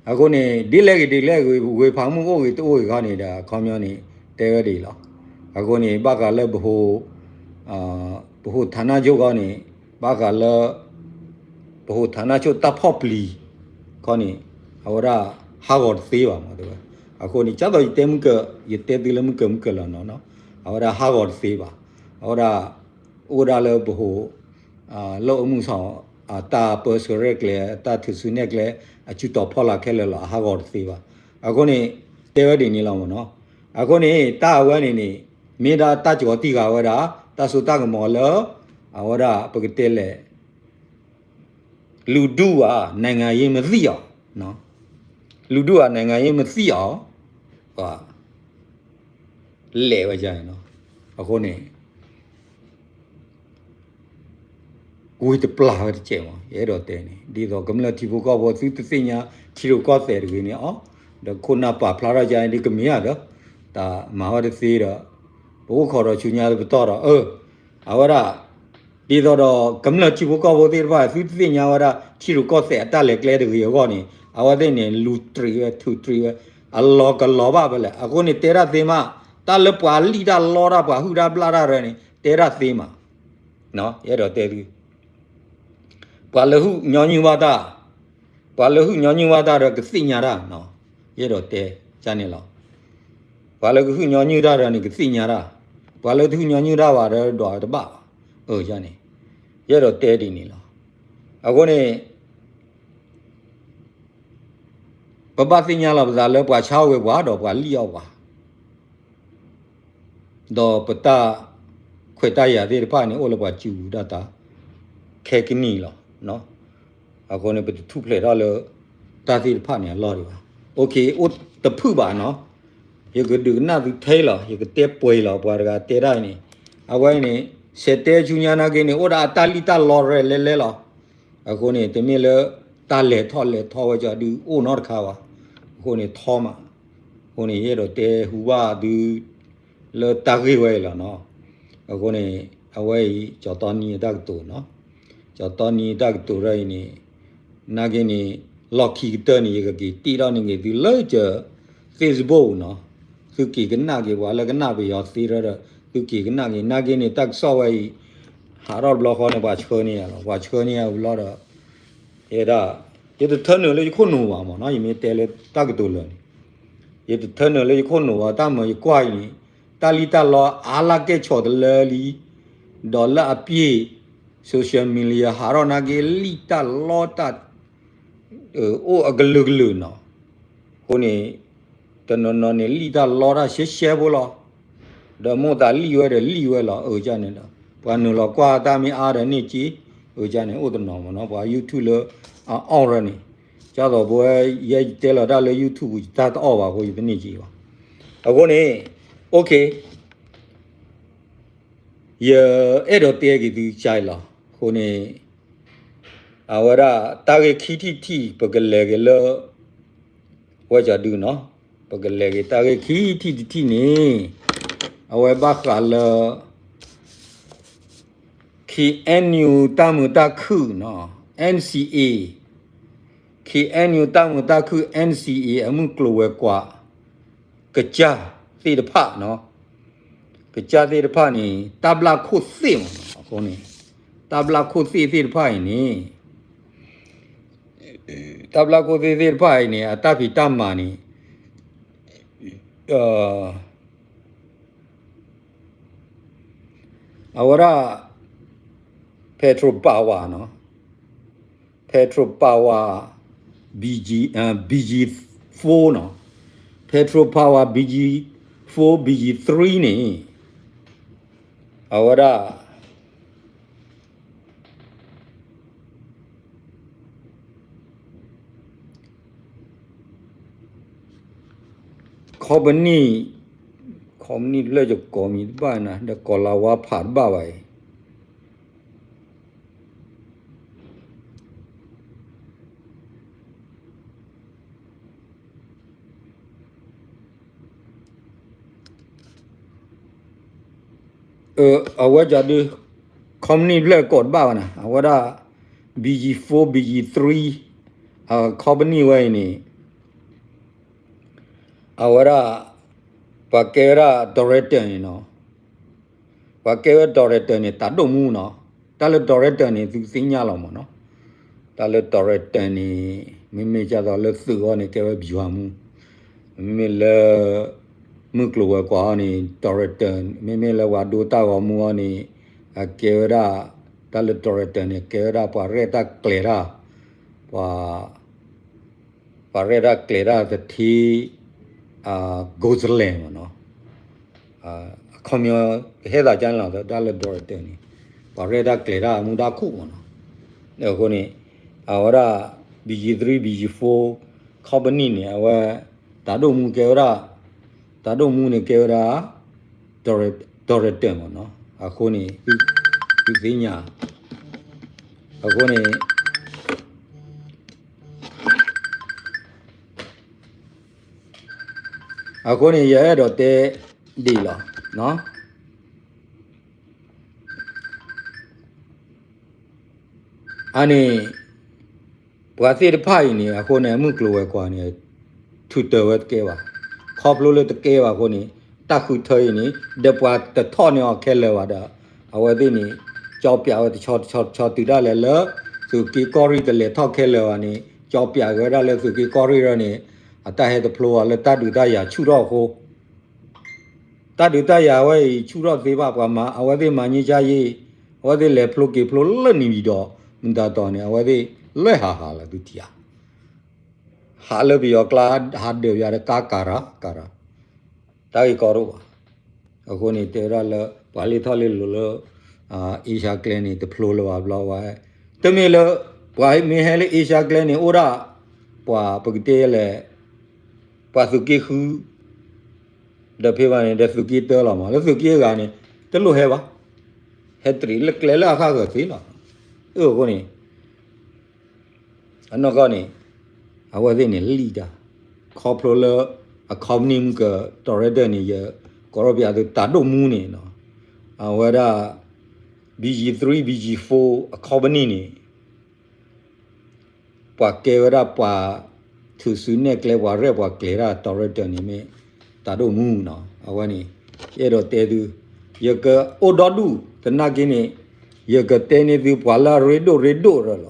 အဃိန့ၣ် ဒ်လဲၣ်ဂ့ၤဒ်လဲၣ်ဂ့ၤ ဝေဖန်မှုအိၣ်ဂ့ၤတအိၣ်ဂ့ၤခီန့ၣ်ဒီး အခီပညီန့ၣ် တဲဝဲဒ်အံၤလီၤ. အဃိန့ၣ် ဘၣ်ဃးလၢပဟိ ပဟိဌာနချုပ်ခီန့ၣ် ဘၣ်ဃးလၢ ပဟိဌာနချုပ်တၢ်ဖီၣ်ပျံၤခီန့ၣ် အဝဲဒၣ်ဟးဂီၤတသ့ဘၣ်မးတဲဝဲ. အဃိန့ၣ် ကၢ်သိးယတဲမုၢ်ကၢၢ် ယတဲသုလၢမုၢ်ကၢၢ်မုၢ်ကၢၢ်လီၤနီၤနီၤ အဝဲဒၣ်ဟးဂီၤတသ့ဘၣ်. အဝဲဒၣ် အိၣ်ဝဲဒၣ်လၢပဟိ လၢအိၣ်မူစီၤ အတၢ်ပၢဆှၢရဲၣ်ကျဲၤ အတၢ်ထုးစုနဲၣ်ကျဲ အစုတီၤဖီလာ်ခဲလၢာ်လီၤ အဟးဂီၤတသ့ဘၣ်. အဃိန့ၣ် တဲဝဲဒ်န့ၣ်လီၤမးနီၤ. အဃိန့ၣ် တၢ်အဝဲန့ၣ်န့ၣ် မ့ၢ်ဒၣ်တၢ်ကီၤတံၢ်ဃာ်ဝဲဒၣ် တၢ်စိတၢ်ကမီၤလၢ အဝဲဒၣ်ပကတဲလဲၣ် လူထုဟာ နိုင်ငံရေးမသိအောင်နော်, လူထုဟာ နိုင်ငံရေးမသိအောင် လဲၤဝဲန့ၣ်, အဃိန့ၣ် ကွံာ်တပျၢ်ဝဲတကဲးမး ယအဲၣ်ဒိးတဲန့ၣ် ဒ်သိးကမျၢၢ်ထံဖိကီၢ်ဖိသုတသ့ၣ်ညါ ထံရူၢ်ကီၢ်သဲးတဂ့ၤန့ၣ်အီၤ, ဒီးခိၣ်နၢ်ပာ်ဖျါထီၣ်ကန့ၣ် ဒ်ကမ့ၢ်ဧါဒီး တၢ်မၤဝဲတသ့ဒီး ပအိၣ်ခိးဒီးဆူညါပတီၢ်ဒီး အၢ အဝဲဒၣ် ဒ်သိးဒီးကမျၢၢ်ထံဖိကီၢ်ဖိသ့ၣ်တဖၣ် သုတသ့ၣ်ညါဝဲဒၣ် ထံရူၢ်ကီၢ်သဲးအတၢ်လဲၤကျဲတဂ့ၤအဂီၢ်န့ၣ် အဝဲသ့ၣ်န့ၣ် လူၤတြံးဝဲ ထုးတြံးဝဲ အလီၤကလီၤဘၣ်ဖဲလဲၣ်. အဃိန့ၣ် တဲဒၣ်သ့မး, တၢ်လၢပှၤလံၣ်တၢ်လီတၢ် ပှၤဟုၣ်တၢ်ဘျၣ်တၢ်ရၢန့ၣ် တဲဒၣ်သ့မး, ယအဲၣ်ဒိးတဲသု ပှၤလၢဟုၣ်ညီနုၢ်ဘၣ်တၢ်, ပှၤလၢဟုၣ်ညီနုၢ်ဘၣ်တၢ်ဒီးကသ့ၣ်ညါတၢ်, ယအဲၣ်ဒိးတဲန့ၣ်လီၤ. ပှၤလၢကဟုၣ်ညီနုၢ်တၢ်ဒီးန့ၣ် ကသ့ၣ်ညါတၢ်, ပှၤလၢတဟုၣ်ညီနုၢ်တၢ်ဘၣ်ဒီးဒွးတဘၣ်ဘၣ်, န့ၣ် ယအဲၣ်ဒိးတဲဒ်န့ၣ်လီၤ. အဃိန့ၣ် ပဘၣ်သ့ၣ်ညါလီၤပသးလၢပှၤဆါအီၣ်ဝဲပှၤဒီးပှၤလံၣ်အီၣ်ပှၤ ဒီးပတၢ်ခွဲးတၢ်ယာ်သ့ၣ်တဖၣ်န့ၣ် အိၣ်လၢပှၤစုပူၤဒၣ်တၢ် ခဲကနံၣ်လီၤ. အဃိန့ၣ် ပတထူၣ်ဖျဲးထီၣ်လၢ တၢ်သ့ၣ်တဖၣ်န့ၣ်အလီၢ်ဒံးဘၣ်. အိၣ်တဖုၣ်ဘၣ်နီၤ, ယကဒုးကနၣ်သုထဲလီၤ, ယကတဲပှဲၤလီၤ ပှၤတဂၤတဲဒၣ်အံၤန့ၣ်, အဝဲအံၤန့ၣ် ဆဲးတဲဆူညါနာ်က့န့ၣ် အိၣ်ဒၣ်အတၢ်လံၣ်တၢ်လီရဲၣ်လဲၤလဲၤလီၤ. အဃိန့ၣ် တမ့ၢ်လၢ တၢ်လဲၤထီၣ်လဲၤထီဝဲကဒုးအိၣ်နီတခါဘၣ်. အဃိန့ၣ်ထီမး, အဃိန့ၣ် ယအဲၣ်ဒိးတဲဟူဘၣ်သု လၢတၢ်ဂ့ၢ်ဝဲအံၤလီၤနီၤ. အဃိန့ၣ် အဝဲအံၤ ကၠီၤတီနံအတၢ်ကတိၤနီၤ, ကၠီၤတီနံအတၢ်ကတိၤရၢအံၤန့ၣ် နာ်က့န့ၣ် လီၢ်ခံကတၢၢ်န့ၣ် ယကက့ၤတ့ထီၣ်န့ၢ်က့ၤသုလၢကၠၢ Facebook နီၤ, သုက့ၤကနၣ်က့ၤ ပှၤလၢကနၣ်ပယီၤသ့ရၢဒီး သုက့ၤကနၣ်က့ၤ နာ်က့န့ၣ် တၢ်ကစီၣ်ဝဲအံၤ ဟးထီၣ်တဘျီဃီန့ၣ် ပှၤဆှၢန့ၢ်ယၤလီၤ, ပှၤဆှၢန့ၢ်ယၤဝံၤလီၤဒီး ယဲဒၣ် ယတထၢနုာ်လၢယခိၣ်နူာ်ဘၣ်မ့ၢ်နီၤ, ယမ့ၢ်တဲလၢတၢ်ကတိၤလၢာ်န့ၣ် ယတထၢနုာ်လၢယခိၣ်နူာ်ဘၣ်, တၢ်မၤယကွၢ်အံၤန့ၣ် တၢ်လံၣ်တၢ်လီအါလၢကဲဆိးတလၢလံ, ဒီးလၢအပျ့ၤ social media ဟးထီၣ်နာ်က့ လံၣ်တၢ်လီတၢ် အိၣ်အကလုာ်ကလုာ်နီၤ. အဃိန့ၣ် တနီၤနီၤန့ၣ် လံၣ်တၢ်လီတၢ်ရှဲရှဲဖိလီၤ. ဒီးမိၣ်သးလံၣ်ဝဲဒီးလံၣ်ဝဲလီၤ အန့ၣ်ဒီး ပှၤနုာ်လီၤကွၢ်တၢ်မ့ၢ်အါဒီးန့ၢ်က့, အန့ၣ်အိၣ်တနီၤမ့ၢ်နီၤ, ပှၤ YouTube လၢ အအီၣ်ရၢန့ၣ်, ကၢ်သိးပဝဲ ယဲယတဲလီၤတၢ်လၢ YouTube ပူၤ ယတၢ်တအီၣ်ဘၣ်အဃိ ယတန့ၢ်က့ဘၣ်. အဃိန့ၣ် OK ယအဲၣ်ဒိးတဲက့ၤသုကါအံၤလီၤ. အဃိန့ၣ် အဝဲဒၣ်တၢ်ဂ့ၢ်ခံထံၣ်တထံၣ် ပကလဲၤက့ၤလၢ ဝဲကၠီဒုနီၤ, ပကလဲၤက့ၤတၢ်ဂ့ၢ်ခံထံၣ်တထံၣ်န့ၣ် အဝဲဘၣ်ဃးလၢ KNU တၢ်မုာ်တၢ်ခုၣ်နီၤ, NCA, KNU တၢ်မုာ်တၢ်ခုၣ် NCA အမုၢ်ကျိၤဝဲၤကွာ် ကစၢ်သ့ၣ်တဖၣ်နီၤ, ကစၢ်သ့ၣ်တဖၣ်န့ၣ် တၢ်ဘျၣ်ခိၣ်သ့ၣ်မ့ၢ်နီၤ, အဃိန့ၣ် တၢ်ဘျၣ်ခိၣ်သ့ၣ်သ့ၣ်တဖၣ်အံၤန့ၣ် တၢ်ဘျၣ်ခိၣ်သ့ၣ်သ့ၣ်တဖၣ်အံၤန့ၣ် အတၢ်ဖံးတၢ်မၤန့ၣ် အဝဲဒၣ် Petro Power နီၤ, Petro Power BG, BG four နီၤ, Petro Power BG four, BG three န့ၣ် အဝဲဒၣ် company, company လၢယကိးမံၤတဘၣ်နၤ ဒီးကိးလၤဝါဖးတဘၣ်ဘၣ်အံၤ အဝဲဒၣ်ဒုး company ဖျၢၣ်ကိးတဘၣ်ဘၣ်နၤ အဝဲဒၣ် BG four, BG three company ဝဲအံၤန့ၣ် အဝဲဒၣ် ပှၤကဲဝဲဒၣ် director န့ၣ်နီၤ, ပှၤကဲဝဲ director န့ၣ် တၢ်ဒိၣ်မူနီၤ, တၢ်လၢ director န့ၣ် သုသ့ၣ်ညါလီၤမ့ၢ်နီၤ, တၢ်လၢ director န့ၣ် မ့မ့ၢ်ဒ်သိးလၢသုးအီၤန့ၣ် ကဲဝဲ ဗျူဟာမှူး, မ့မ့ၢ်လၢ မုၢ်ကျိၤဝဲၤကွာ်အီၤန့ၣ် director, မ့မ့ၢ်လၢပှၤဒိတၢ်ဂီၤမူအီၤန့ၣ် အကဲဝဲဒၣ် တၢ်လၢ director န့ၣ် ကဲဝဲဒၣ်ပှၤရဲၣ်တၢ်ကျဲၤတၢ်, ပှၤ ပှၤရဲၣ်တၢ်ကျဲၤတၢ်တထံ Gosling မ့ၢ်နီၤ, အခီပညီ ကဟဲသးကန့ၣ်လီၤ တၢ်လၢ director န့ၣ်, ပှၤရဲၣ်တၢ်ကျဲၤတၢ်အမူဒါခိၣ်မ့ၢ်နီၤ. အဃိန့ၣ် အဝဲဒၣ် ဘီၣ်ကၠံၣ်သရံၣ် ဘီၣ်ကၠံၣ်ဖှိၣ် company န့ၣ် အဝဲ တၢ်ဒိၣ်မူကဲဝဲဒၣ် တၢ်ဒိၣ်မူန့ၣ်ကဲဝဲဒၣ် director မ့ၢ်နီၤ. အဃိန့ၣ် သုသ့ၣ်ညါ အဃိန့ၣ် အဃိန့ၣ် ယအဲၣ်ဒိးတဲဒ်အံၤလီၤ. အန့ၣ် ပှၤသ့ၣ်တဖၣ်အံၤန့ၣ် အဃိန့ၣ် အမုၢ်ကျိၤဝဲၤကွာ်န့ၣ် ထုးတၢၤဝဲတကဲဘၣ်. ခီဖျိလၢတကဲဘၣ်အဃိန့ၣ် တၢ်ဃုထၢအံၤန့ၣ် ဒီးပှၤတထီၣ်န့ၢ်အီၤခဲလၢာ်ဘၣ်ဒီး အဝဲသ့ၣ်န့ၣ် ကၠီပၠးဝဲတဆီတဆီတဆီတုၤဒၣ်လဲာ်လၢ သုးက့ကီၢ်ရ့ၣ်တလဲၤထီၣ်ခဲလၢာ်ဘၣ်န့ၣ် ကၠီပၠးက့ၤဝဲဒၣ်လၢသုးက့ကီၢ်ရ့ၣ်ဒီးန့ၣ် အတၢ်ဟဲတဖျိဘၣ်လၢတၢ်ဒုးတၢ်ယၤဆူၣ်ထီၣ်အဃိ တၢ်ဒုးတၢ်ယၤဝဲအံၤ ဆူၣ်ထီၣ်တသ့ဘၣ် ပှၤမၤ အဝဲသ့ၣ်မၤငြိမ်းချမ်းရေး အဝဲသ့ၣ်လဲၤဖျိက့ၤဖျိလၢနံၤဒီး မတၤတီၤန့ၣ် အဝဲသ့ၣ်လဲၤဟးဟးလီၤ သုထံၣ်ဧါ. ဟးလၢပယီၤကျါ ဟးဒၢးယၤဒီးကါကၤရၤကၤရၤ တၢ်ဂ့ၢ်ကီတအိၣ်ဘၣ်. အဃိန့ၣ် တဲဝဲဒၣ်လၢ ပှၤလ့ထီၣ်လ့လိၤလၢ အ့ရှါကျဲန့ၣ် တဖျိလၢၤဘၣ်ဘျီဝဲ တမ့ၢ်လၢ ပှၤမ့ၢ်ဟဲလၢအ့ရှါကျဲန့ၣ် အိၣ်ဒၣ် ပှၤပကတဲလဲၣ် ပှၤသုးက့ဃု ဒီးဖဲဘၣ်န့ၣ် ဒီးသုးက့တၢလီၤမး လၢသုးက့အဂၤန့ၣ် တလိၣ်ဟဲဘၣ် ဟဲတရံးလၢကျဲလၢအဃၣ်ဃၢၤသ့လီၤ. အဃိန့ၣ် အနီၢ်ကီၢ်န့ၣ် အဝဲသ့ၣ်န့ၣ်လံၣ်တၢ် ခီဖျိလၢ အ company မုၢ်က director န့ၣ် ယကိးထီၣ်ပယီၤသုးတၢ်ဒိၣ်မူန့ၣ်နီၤ အဝဲဒၣ် ဘီၣ်ကၠံၣ်သရံၣ် ဘီၣ်ကၠံၣ်ဖှိၣ် အ company န့ၣ် ပှၤကဲဝဲဒၣ်ပှၤ ထုးစုနဲၣ်ကျဲ ပှၤရဲၣ်ပှၤကျဲၤတၢ် director န့ၣ်မ့ၢ် တၢ်ဒိၣ်မူနီၤ အဝဲန့ၣ် ယအဲၣ်ဒိးတဲသု ယကအိၣ်ဒီဒူၣ် သနာ်က့န့ၣ် ယကတဲန့ၢ်သုပှၤလၢအရ့ဒိၣ်ရ့ဒိၣ်ရၢလီၤ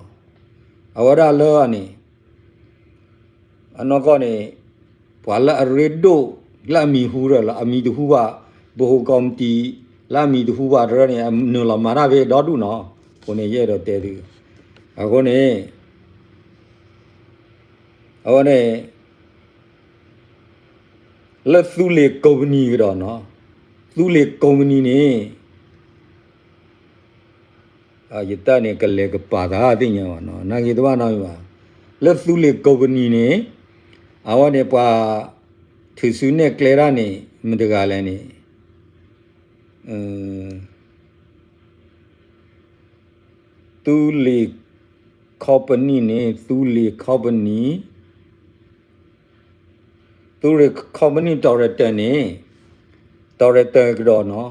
အဝဲဒၣ်လၢန့ၣ် အနီၢ်ကီၢ်န့ၣ် ပှၤလၢအရ့ဒိၣ် လၢအမံၤဟူရၢလီၤ အမံၤတဟူဘၣ် ဗဟိုကော်မတီ လၢအမံၤတဟူဘၣ်တရၢန့ၣ် အနုာ်လီၤမၤတၢ်ဖဲဒီဒူၣ်နီၤ အဃိန့ၣ် ယအဲၣ်ဒိးတဲသု အဃိန့ၣ် အဝဲန့ၣ် လၢသူလ့ၤကိးပနံၤကဒီးနီၤ သူလ့ၤကိးပနံၤန့ၣ် ယတၢ်န့ၣ် ကလဲၤကပၤသးသ့ၣ်ညါဘၣ်နီၤ နာ်က့တဘၣ်နီတမံၤဘၣ် လၢသူလ့ၤကိးပနံၤန့ၣ် အဝဲန့ၣ်ပှၤ ထုးစုနဲၣ်ကျဲတၢ်န့ၣ် မတၤတဂၤလဲၣ်န့ၣ် သူလ့ၤ company န့ၣ် သူလ့ၤ company သူလ့ၤ company director န့ၣ် director ကဒီးနီၤ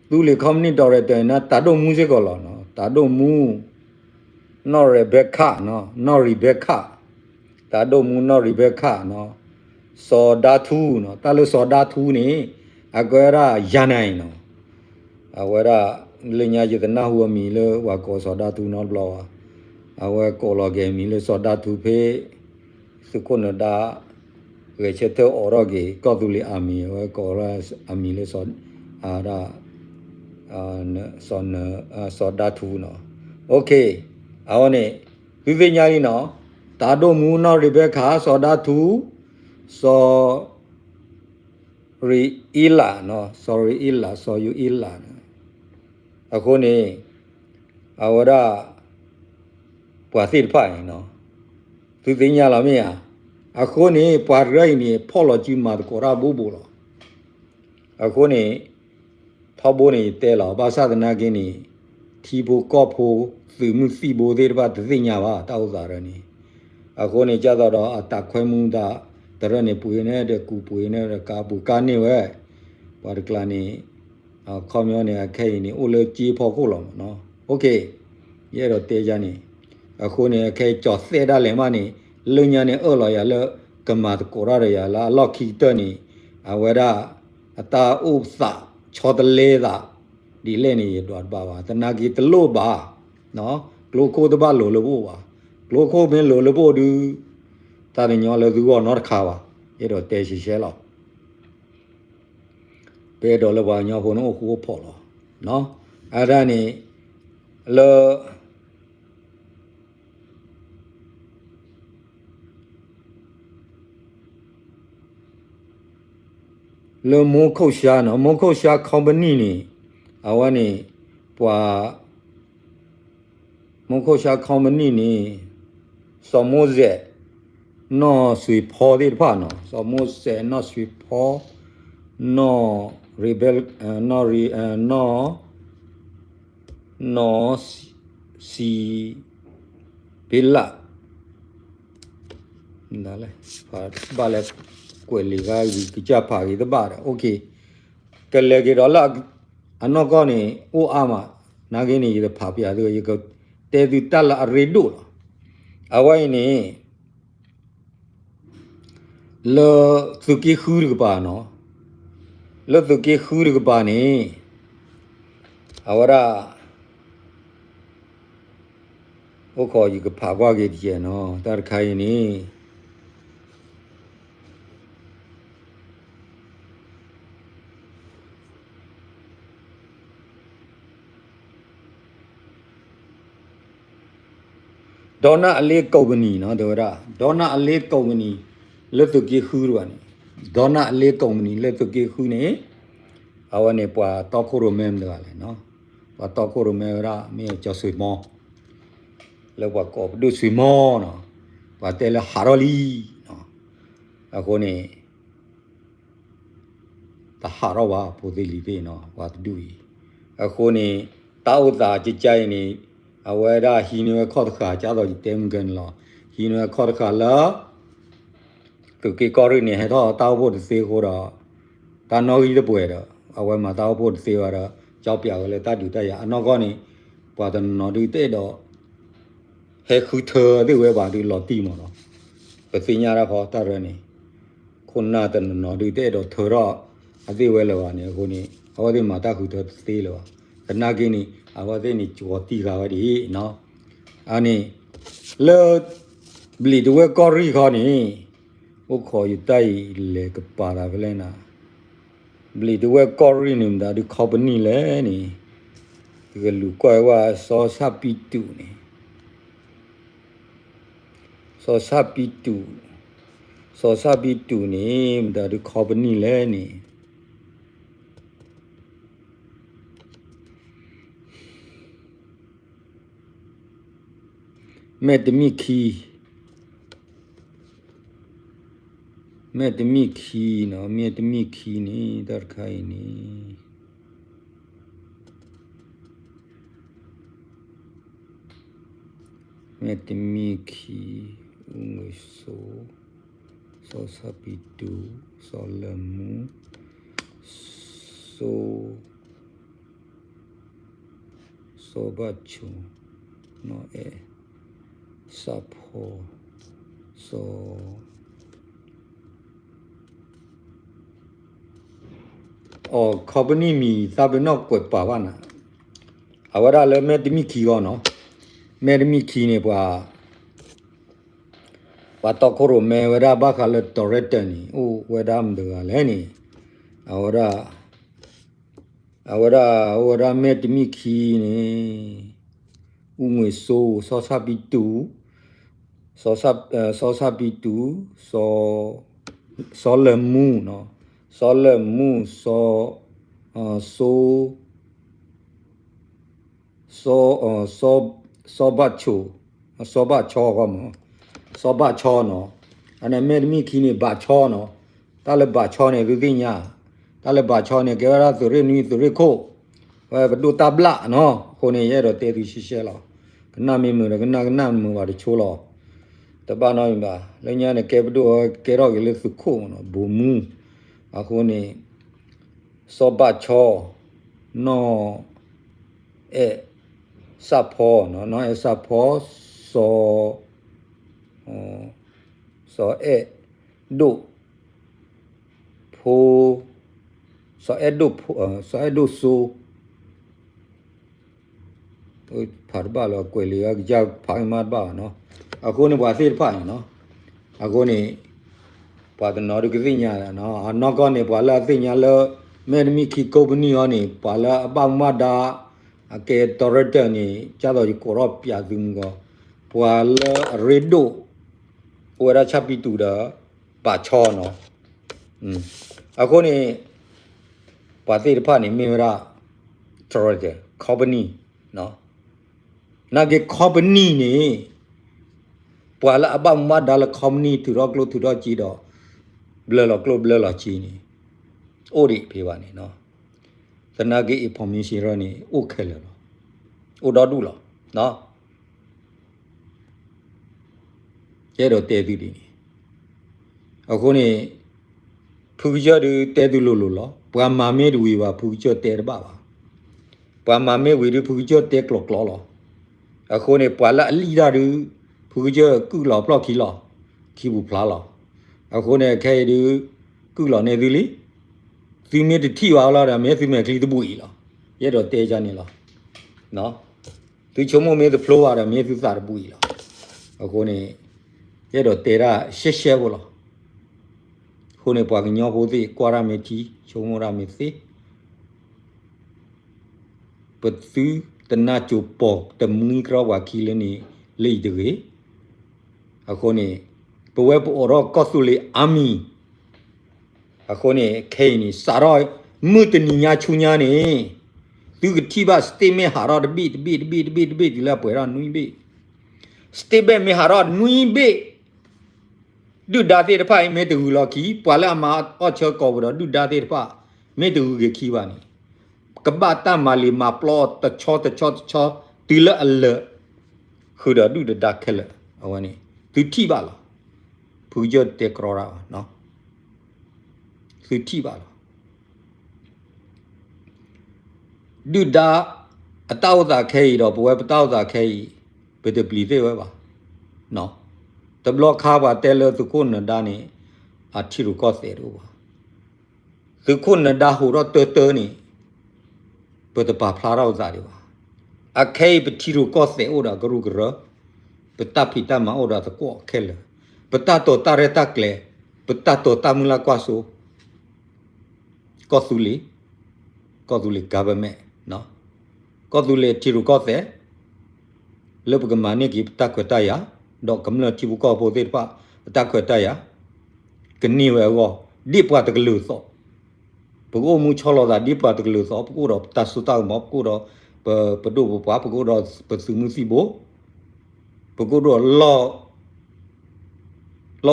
သူလ့ၤ company director န့ၣ် တၢ်ဒိၣ်မူစ့ၢ်ကီးလီၤနီၤ တၢ်ဒိၣ်မူ နီၢ်ရ့ဘဲခးနီၤ နီၢ်ရ့ဘဲခး တၢ်ဒိၣ်မူနီၢ်ရ့ဘဲခးနီၤ စီၤဒါထူနီၤ တၢ်လၢစီၤဒါထူန့ၣ် အကဲဝဲဒၣ်ယၤနၤအံၤနီၤ အဝဲဒၣ် လၢညါယတနၢ်ဟူအမံၤလၢပှၤကိးစီၤဒါထူနီတဘျီဘၣ် အဝဲကိးလီၤက့ၤအမံၤလၢစီၤဒါထူဖဲ သုးခိၣ်နၢၤဒါ ဂဲၤဆၢထၢၣ်အိးထီၣ်က့ၤ ကီၢ်သူလ့ၤ army အဝဲကိးလၢအမံၤလၢစီၤ အဝဲဒၣ် စီၤနၢၤ စီၤဒါထူနီၤ OK အဝဲန့ၣ် သုသ့ၣ်ညါလံနီၤ တၢ်ဒိၣ်မူနီၢ်ရ့ဘဲခး စီၤဒါထူ စီၤ ရ့အ့လးနီၤ စီၤရ့အ့လး စီၤယိၤအ့လးန့ၣ် အဃိန့ၣ် အဝဲဒၣ် ပှၤသ့ၣ်တဖၣ်န့ၣ်နီၤ သုသ့ၣ်ညါလီၤမ့ၢ်ဧါ အဃိန့ၣ် ပှၤတဂၤအံၤန့ၣ် ဖီၣ်လီၤစုမၤသကိးတၢ်ဘိဘိလီၤ အဃိန့ၣ် ထီဘိန့ၣ်ယတဲလီၤ ဘၣ်ဆၣ်သနာ်က့န့ၣ် ထံဖိကီၢ်ဖိ သုးမုၢ်သံၣ်ဘိသ့ၣ်တဖၣ်တသ့ၣ်ညါဘၣ် တၢ်အိၣ်သးရၢန့ၣ် အဃိန့ၣ် ကၢ်သိးဒီးအတၢ်ခွဲမူဒါ တရၢန့ၣ်ပှ့ၤန့ၣ်ဒီးကူပှ့ၤန့ၣ်ဒီး ကါပူၤကါန့ၢ်ဝဲ ပှၤတကျါန့ၣ် အခီပညီန့ၣ် အခဲအံၤန့ၣ် အိၣ်လၢကၠ့ဖီခိၣ်လီၤမ့ၢ်နီၤ OK ယအဲၣ်ဒိးတဲယၤန့ၣ် အဃိန့ၣ် အခဲအံၤကၠီၤသဲဒၣ်လဲာ်မးန့ၣ် လၢညါန့ၣ် အၢၣ်လီၤယၤလၢ ကမၤသကိးတၢ်ဒီးယၤလၢအလီၢ်ခံကတၢၢ်န့ၣ် အဝဲဒၣ် အတၢ်အိၣ်သးဆီတလဲသး ဒ်လဲၣ်န့ၣ် ယဒွးတဘၣ်ဘၣ် သနာ်က့တလိၣ်ဘၣ် ကျိခိၣ်တဘၣ်လိၤလၢပအိၣ်ဘၣ် ကျိခိၣ်မ့ၢ်လိၤလၢပအိၣ်ဒုး တၢ်တညီလၢသုဂီၢ်နီတခါဘၣ် ယအဲၣ်ဒိးတဲရှဲရှဲလီၤ ပအဲၣ်ဒိးလၢပှၤကညီဖိန့ၣ်အိၣ်ဃူအိၣ်ဖိးလီၤ အတၢ်န့ၣ် လၢ လၢမိခိၣ်ဆှါနီၤ မိခိၣ်ဆှါ company န့ၣ် အဝဲန့ၣ် ပှၤ မူခိၣ်ဆါ company န့ၣ် စီၤမိၣ်စဲး နီၢ်စွ့ၤဖီသ့ၣ်တဖၣ်နီၤ, စီၤမိၣ်စဲး နီၢ်စွ့ၤဖီ နီၢ် ရ့ဘဲ နီၢ် နီၢ် စံးဘ့လး ဘၣ်လဲၣ် ကွဲးလံာ်ဂၤဂံၢ်ကစၢ်ဖးဂ့ၤတဘၣ်ဒီး ကလဲၤက့ၤဒီးလၢအနီၢ်ကီၢ်န့ၣ် အိၣ်အါမး, နာ်က့န့ၣ် ယတဖးပျးသု, ယကတဲသုတၢ်လၢအရ့ဒိၣ်လီၤ. အဝဲအံၤန့ၣ် လၢသုးက့ဃုတကပၤနီၤ, လၢသုးက့ဃုတကပၤန့ၣ် အဝဲဒၣ် အိၣ်ခိးယကဖးကွၢ်က့ၤတကဲးနီၤ, တၢ်တခါအံၤန့ၣ် ဒီနၣ်အလ့ company နီၤ, တဲဝဲဒၣ် ဒီနၣ်အလ့ company လၢသုးက့ဃုတကပၤန့ၣ်, ဒီနၣ်အလ့ company လၢသုးက့ဃုန့ၣ် အဝဲန့ၣ်ပှၤတီခိၣ်ရိၣ်မဲမတၤတဂၤလဲၣ်နီၤ, ပှၤတီခိၣ်ရိၣ်မဲဝဲဒၣ် မ့ၢ်ကၠီၤစွ့ၤမီ လၢပှၤကိးပဒိၣ်စွ့ၤမီနီၤ, ပှၤတဲလၢဟးထီၣ်လံ, အဃိန့ၣ် တဟးထီၣ်ဘၣ် ဖိသ့ၣ်လံၤသ့ၣ်နီၤ, ပှၤတဒူၣ်အံၤ, အဃိန့ၣ် တၢ်အိၣ်သးကကါအံၤန့ၣ် အဝဲဒၣ်ဟံးန့ၢ်ဝဲခီၣ်တဃာ် ကၢ်သိးယတဲမုၢ်ကဲန့ၣ်လီၤ, ဟံးန့ၢ်ဝဲခီၣ်တဃာ်လၢ သုးက့ကီၢ်ရ့ၣ်န့ၣ် ဟဲထီၣ်တၢ်အိၣ်ဖှိၣ်တသ့အဃိဒီး တၢ်နီၣ်ဂံၢ်တပှဲၤဒီး အဝဲမၤတၢ်အိၣ်ဖှိၣ်တသ့ဘၣ်ဒီး ကၠီပၠးဝဲလၢတၢ်ဒုးတၢ်ယၤအနီၢ်ကီၢ်န့ၣ် ပှၤတနီၤနီၤဒုးတအဲၣ်ဒိး ဟဲဃုထၢသ့ၣ်ဝဲဘၣ်ဒုးလီၤတံၢ်မးနီၤ, ပသ့ၣ်ညါတၢ်ခီတၢ်ရၢန့ၣ် ခိၣ်နၢ်တနီၤနီၤဒုးတအဲၣ်ဒိးထၢထီၣ်အသ့ၣ်ဝဲလၢၤဘၣ်န့ၣ် အဃိန့ၣ် အဝဲသ့ၣ်မၤတၢ်ဃုထၢတသ့လၢၤဘၣ်, သနာ်က့န့ၣ် အဝဲသ့ၣ်န့ၣ် ကၠီၤတံၢ်ဃာ်ဝဲဒၣ်နီၤ, အန့ၣ် လၢ ဘျံးတဝဲၢ်ကီၢ်ရ့ၣ်ခီန့ၣ် အိၣ်ခိးယတၢ်အံၤလဲၤကပာ်သးဖဲလဲၣ်နၤ, ဘျံးတဝဲၢ်ကီၢ်ရ့ၣ်န့ၣ် မတၤဒုး company လဲၣ်န့ၣ်, ယကလူၤကွၢ်ဝဲ စီၤဆၣ်ပံတူးန့ၣ်, စီၤဆၣ်ပံတူး, စီၤဆၣ်ပံတူးန့ၣ် မတၤဒုး company လဲၣ်န့ၣ် မဲာ်တမံၣ်ခံ, မဲာ်တမံၣ်ခံနီၤ, မဲာ်တမံၣ်ခံန့ၣ် တၢ်တခါအံၤန့ၣ် မဲာ်တမံၣ်ခံ, အူငွေစိ, စီၤဆၣ်ပံတူး, စီၤလၢမူ, စီၤ စီၤဘၣ်ဆိ, နီၢ်အဲၣ်, စၣ်ဖီ, စီၤ အီၤ company မံၤသးပ့ၤနီၣ်ကွဲးပာ်ဘၣ်နၤ, အဝဲဒၣ်လၢမဲာ်တမံၣ်ခံဂီၢ်နီၤ, မဲာ်တမံၣ်ခံန့ၣ် ပှၤ ပှၤတီခိၣ်ရိၣ်မဲဝဲဒၣ်ဘၣ်ဃးလၢ director န့ၣ် အိၣ်ဝဲဒၣ်မတၤတဂၤလဲၣ်န့ၣ်, အဝဲဒၣ် အဝဲဒၣ် အိၣ်ဝဲဒၣ်မဲာ်တမံၣ်ခံန့ၣ်, အူငွေစိ, စီၤဆၣ်ပံတူး, စီၤဆၣ်ပံတူး, စီၤလၢမူ, စီၤလၢမူ, စီၤ စီၤ စီၤ စီၤဘၣ်ဆိ, စီၤဘၣ်ဆီဂီၢ်မး, စီၤဘၣ်ဆီနီၤ, အန့ၣ်မဲာ်တမံၣ်ခံန့ၣ် ဘၣ်ဆီနီၤ, တၢ်လၢဘၣ်ဆီန့ၣ် သုသ့ၣ်ညါ, တၢ်လၢဘၣ်ဆီန့ၣ် ကဲဝဲဒၣ်သုးရ့ၣ်နွံသုးရ့ၣ်ခိၣ်, ဝဲပဒိၣ်တၢ်ဘျၣ်နီၤ, အဃိန့ၣ် ယအဲၣ်ဒိးတဲသုရှဲရှဲလီၤ, ကနၣ်မ့ၢ်မုာ်ဒီးကနၣ် ကနၣ်မုာ်ဘၣ်တဆိလီၤ, တဘၣ်နီတမံၤဘၣ်, လၢညါန့ၣ် ကဲပဒိၣ်ဝဲကဲထီၣ်က့ၤလၢသုးခိၣ်မးနီၤ, ဘိးမူ, အဃိန့ၣ် စီၤဘၣ်ဆီ, နီၢ်အဲၣ်စၣ်ဖီ, နီၢ်အဲၣ်စၣ်ဖီ, စီၤ စီၤအဲၣ်ဒိၣ်ဖိ, စီၤအဲၣ်ဒိၣ်ဖိ, စီၤအဲၣ်ဒိၣ်စိ, ဖးတဘၣ်လီၤ ကွဲးလံာ်အကစၢ်ဖးမးတဘၣ်ဘၣ်နီၤ, အဃိန့ၣ်ပှၤသ့ၣ်တဖၣ်န့ၣ်နီၤ, အဃိန့ၣ် ပှၤတနီၤဒုးကသ့ၣ်ညါလီၤ, အနီၢ်ကီၢ်န့ၣ် ပှၤလၢအသ့ၣ်ညါလၢ မဲာ်တမံၣ်ခံ company အီၤန့ၣ် ပှၤလၢအဘၣ်မူဘၣ်ဒါ အကဲ director န့ၣ် ကၢ်သိးယကိးထီၣ်ပၠးသုမုၢ်ဂီၤ, ပှၤလၢအရ့ဒိၣ် အိၣ်ဝဲဒၣ်ဆၣ်ပံတူးဒီး ဘၣ်ဆီနီၤ, အဃိန့ၣ် ပှၤသ့ၣ်တဖၣ်န့ၣ်မ့ၢ်ဝဲဒၣ် director company နီၤ နာ်က့ company န့ၣ် ပှၤလၢအဘၣ်မူဘၣ်ဒါလၢ company ထုးထီၣ်ကျိၣ်ထုးထီၣ်စ့ဒီး ဘျၢလီၤကျိၣ်ဘျၢလီၤစ့န့ၣ် အိၣ်ဒံးဖဲဘၣ်န့ၣ်, သနာ်က့ information န့ၣ် အိၣ်ခဲလၢာ်လီၤ, အိၣ်ဒီဒူၣ်လီၤ. ယအဲၣ်ဒိးတဲသုဒ်န့ၣ်, အဃိန့ၣ် ဖုကစၢၢ်ဒုးတဲသုလိၤလိၤလီၤ. ပှၤမၤမ့ၢ်တဝံၤဘၣ် ဖုကစၢၢ်တဲတဘၣ်ဘၣ်. ပှၤမၤမ့ၢ်ဝံၤဒုး ဖုကစၢၢ်တဲကျိးကျိးလီၤ. အဃိန့ၣ် ပှၤလၢအလံၣ်တၢ်ဒုး ဖုကစၢၢ်ကုၢ်လီၤဖျီၣ်ခံလီၤ, ခံပူၤဖျါလီၤ. အဃိန့ၣ် ခဲအံၤဒုး ကုၢ်လီၤန့ၢ်သုလံ. သုမ့ၢ်တထံၣ်ဘၣ်လီၤဒီး မ့ၢ်သုမဲာ်ချံတဘှံးအံၤလီၤ. ယအဲၣ်ဒိးတဲဒ်န့ၣ်လီၤ. သုဆိကမိၣ်မ့ၢ်တဖျိဘၣ်ဒီး မ့ၢ်သုသးတဘှံးအံၤလီၤ. အဃိန့ၣ် ယအဲၣ်ဒိးတဲဒၣ်ရှဲရှဲဖိလီၤ. အဃိန့ၣ် ပှၤကညီဖိသ့ၣ် ကွၢ်တၢ်မ့ၢ်ထံ ဆိကမိၣ်တၢ်မ့ၢ်သ့ ပသုတနၢ်စိၤပိာ်တမှံကရီပှၤခံလၢန့ၣ် လၢအံၤတဂ့ၤ. အဃိန့ၣ် ပဝဲပအိးထီၣ်ကီၢ်သူလ့ၤ army အဃိန့ၣ် ခဲအံၤန့ၣ် စးထီၣ်မုၢ်တနံၤညါဆူညါန့ၣ် သုကထံၣ်ဘၣ် statement ဟးထီၣ်တဘ့ၣ်တဘ့ၣ်တဘ့ၣ်တဘ့ၣ်တဘ့ၣ် တုၤလၢအပှဲၤထီၣ်နွံဘ့ၣ်, statement မ့ၢ်ဟးထီၣ်နွံဘ့ၣ် ဒုၣ်ဒါသ့ၣ်တဖၣ်အံၤ မ့ၢ်တဂုၤလီၤခံ ပှၤလၢအမၤအီၣ်ဆၢကိာ်ပူၤဒီး ဒုၣ်ဒါသ့ၣ်တဖၣ် မ့ၢ်တဂုၤက့ၤခံဘၣ်န့ၣ် ကဘၣ်တၢ်မၤလံာ်မၤပျီတဆီတဆီတဆီ တုၤလၢအလၢာ် ဃုာ်ဒီးဒုၣ်ဒါခဲလၢာ် အဝဲန့ၣ် သုထံၣ်ဘၣ်လီၤ. ဖုကစၢၢ်တဲကြီတၢ်ဘၣ်, သုထံၣ်ဘၣ်လီၤ. ဒုၣ်ဒါအတၢ်အိၣ်သးခဲအံၤဒီး ပဝဲပတၢ်အိၣ်သးခဲအံၤ ပတပျံၤသ့ၣ်ဝဲဘၣ်. တဘျီခါပှၤတဲလၢသုးခိၣ်နဒါန့ၣ် အထံရူၢ်ကီၢ်သဲးတအိၣ်ဘၣ်. သုးခိၣ်နဒါဟူးထီၣ်တၢတၢန့ၣ် ပတပာ်ဖျါထီၣ်ပသးဒံးဘၣ်. အခဲအံၤပထံရူၢ်ကီၢ်သဲးအိၣ်ဒီးကရူၢ်ကရၢ, ပတၢ်ဖံးတၢ်မၤအိၣ်ဒီးသကိးခဲလၢာ်, ပတၢ်တိာ်တၢ်ရဲၣ်တၢ်ကျဲၤ, ပတၢ်တိာ်တၢ်မုၢ်လၢ်ကွၢ်စိ ကီၢ်သူလ့ၤ, ကီၢ်သူလ့ၤ government, ကီၢ်သူလ့ၤထံရူၢ်ကီၢ်သဲး လၢပကမၤန့ၢ်က့ၤပတၢ်ခွဲးတၢ်ယာ်, ဒီးကမျၢၢ်ထံဖိကီၢ်ဖိသ့ၣ်တဖၣ် အတၢ်ခွဲးတၢ်ယာ် ကန့ၢ်ဝဲအဂီၢ် ဒ်ပှၤတကလုာ်သိး, ပကအိၣ်မူဆီလီၤသးဒ်ပှၤတကလုာ်သိး, ပကအိၣ်ဒီးပတၢ်စိတၢ်ကမီၤ, ပကအိၣ်ဒီးပပဒိၣ်ပပှၢ်, ပကအိၣ်ဒီးပသုးမုၢ်သံၣ်ဘိ, ပကအိၣ်ဒီး လီၢ်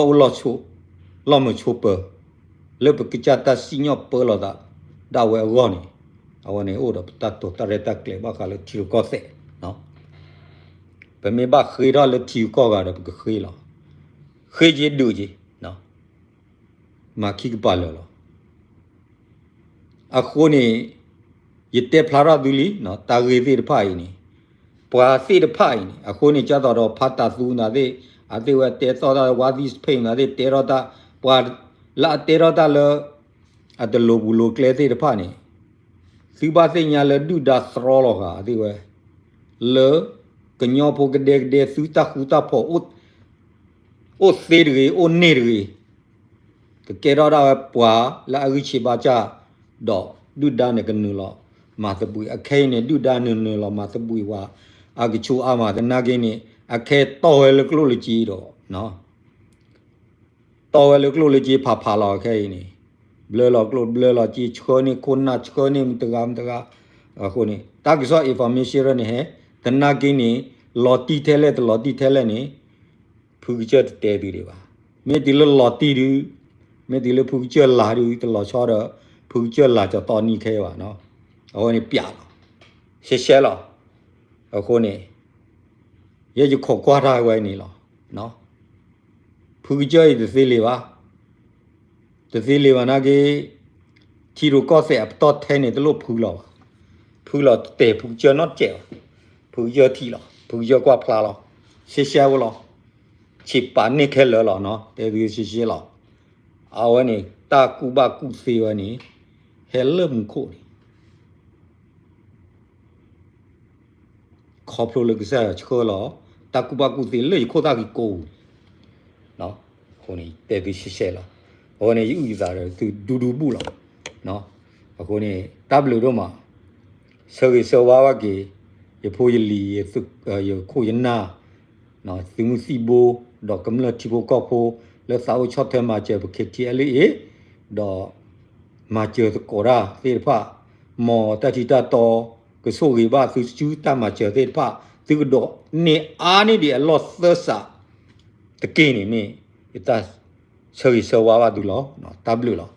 အိၣ်လီၢ်ဆိး, လီၢ်မုာ်ဆိးပၢၤ, လၢပကစၢ်တၢ်စံၣ်ညီၣ်ပၢလီၤသး ဒၣ်ဝဲအဂီၢ်န့ၣ်, အဝဲန့ၣ်အိၣ်ဒီးပတၢ်တိာ်တၢ်ရဲၣ်တၢ်ကျဲၤဘၣ်ဃးလၢထံရူၢ်ကီၢ်သဲး, ပမ့ၢ်ဘၣ်ဃ့ထီၣ်လၢထံဂုၤကီၢ်ဂၤဒီးပကဃ့လီၤ. ဃ့က့ၤဒုးက့ၤ, မၤခံကပၤလၢာ်လီၤ. အဃိန့ၣ် ယတဲဖျါထီၣ်သုလံ, တၢ်ဂ့ၢ်သ့ၣ်တဖၣ်အံၤန့ၣ်, ပှၤသ့ၣ်တဖၣ်အံၤန့ၣ်, အဃိန့ၣ် ကၢ်သိးဒီးဖါတၢ်သူနၤသ့ၣ်, အသ့ၣ်ဝဲတဲသီၣ်တၢ် ဝါသံၣ်စဖ့ၣ်နၤသ့ၣ် တဲထီၣ်တၢ်, ပှၤလၢအတဲထီၣ်တၢ်လၢ အတလိၤပူၤလိၤကျဲသ့ၣ်တဖၣ်န့ၣ်, သုဘၣ်သ့ၣ်ညါလၢဒုၣ်ဒါသရီလီၤဃာ်သ့ၣ်ဝဲ, လၢကညီဖိကဒဲကဒဲ သုတၢ်ဃူတၢ်ဖိး အိၣ်သ့တဂ့ၤ အိၣ်န့ၢ်တဂ့ၤ, ကကဲထီၣ်ဒၣ်ဝဲပှၤလၢအဂံၢ်ဆံးဘါစၢ်, ဒီးဒုၣ်ဒါန့ၣ်ကနုာ်လီၤမၤသဘှံး, အခဲအံၤန့ၣ် ဒုၣ်ဒါနုာ်နုာ်လီၤမၤသဘှံးပှၤ, အကဆူးအါမးသနာ်က့န့ၣ် အခဲတီၢ်ဝဲလၢကျိၣ်လၢစ့ဒီး တီၢ်ဝဲလၢကျိၣ်လၢစ့ဖးဖးလီၤခဲအံၤန့ၣ်, ဘျၢလီၤကျိၣ်ဘျၢလီၤစ့ ဆှၢန့ၢ်ခိၣ်နၢ် ဆှၢန့ၢ်မတဂၤမတဂၤ, အဃိန့ၣ် တၢ်ကစီၣ် information န့ၣ်ဟဲ, သနာ်က့န့ၣ် လီၤတံၢ်ထဲလဲၣ်တလီၤတံၢ်ထဲလဲၣ်န့ၣ် ဖုကစၢၢ်တတဲသုဒံးဘၣ်. မ့ၢ်တုၤလၢလီၤတံၢ်ဒုး, မ့ၢ်တုၤလၢဖုကစၢၢ်လၤဒုး တလီၤဆီဒီး ဖုကစၢၢ်လၤကၠီၤတီနံၣ်ခဲအံၤဘၣ်, အဝဲန့ၣ်ပျးလီၤ, ရှဲရှဲလီၤ. အဃိန့ၣ် ယဲယခိးကွၢ်တၢ်ဝဲန့ၣ်လီၤ. ဖုကစၢၢ်အံၤတသ့လံဘၣ်, တသ့လံဘၣ်နာ်က့, ထံရူၢ်ကီၢ်သဲးအပတီၢ်ထဲန့ၣ် တလိၣ်ဖုလီၤဘၣ်, ဖုလီၤတတဲာ်ဖုကစၢၢ်နီတစဲးဘၣ်, ဖုကစၢၢ်ထံၣ်လီၤ ဖုကစၢၢ်ကွၢ်ဖျါလီၤ, ရှဲရှဲဖိလီၤ, ဆံးပာ်န့ၢ်ခဲလၢာ်လီၤ, တဲသုရှဲရှဲလီၤ. အဝဲန့ၣ် တၢ်ကူၣ်ဘၣ်ကူၣ်သ့ဝဲန့ၣ် ဟဲလၢမူခိၣ်န့ၣ် ခီဖျိလၢကစၢ်ယွၤဆှၢလီၤ တၢ်ကူၣ်ဘၣ်ကူၣ်သ့လၢယခိၣ်သၣ်ကံၢ်ကိးပူၤ, အဃိန့ၣ် တဲသုရှဲရှဲလီၤ. အဃိန့ၣ် ယအုၣ်ယသးဒီးသုဒူဒူဘူၣ်လီၤ. အဃိန့ၣ် တၢ်ဘျုးဒိၣ်မး, ဆၢဂ့ၤဆၢဝါဘၣ်က့ၤ ယဖိယလံၤ ယခိၣ်ယနၢ် သုးမုၢ်သံၣ်ဘိ ဒီးကမျၢၢ်ထံဖိကီၢ်ဖိ လၢသးအိၣ်ဆီၣ်ထွဲမၤစၢၤပ K T L A ဒီး မၤစၢၤသကိးတၢ်သ့ၣ်တဖၣ်, မ်တၢ်ထံးတၢ်တီ ကဆိၣ်ဂ့ၤဘၣ်သုစုတၢ်မၤစၢၤသ့ၣ်တဖၣ်, သု သုကဒိးန့ၢ်အါန့ၢ်ဒံးအလီၢ်သၢစးတက့ၢ်န့ၣ်န့ၣ် ယတၢ်ဆၢဂ့ၤဆၢဝါဘၣ်သုလီၤ. တၢ်ဘျုးလီၤ.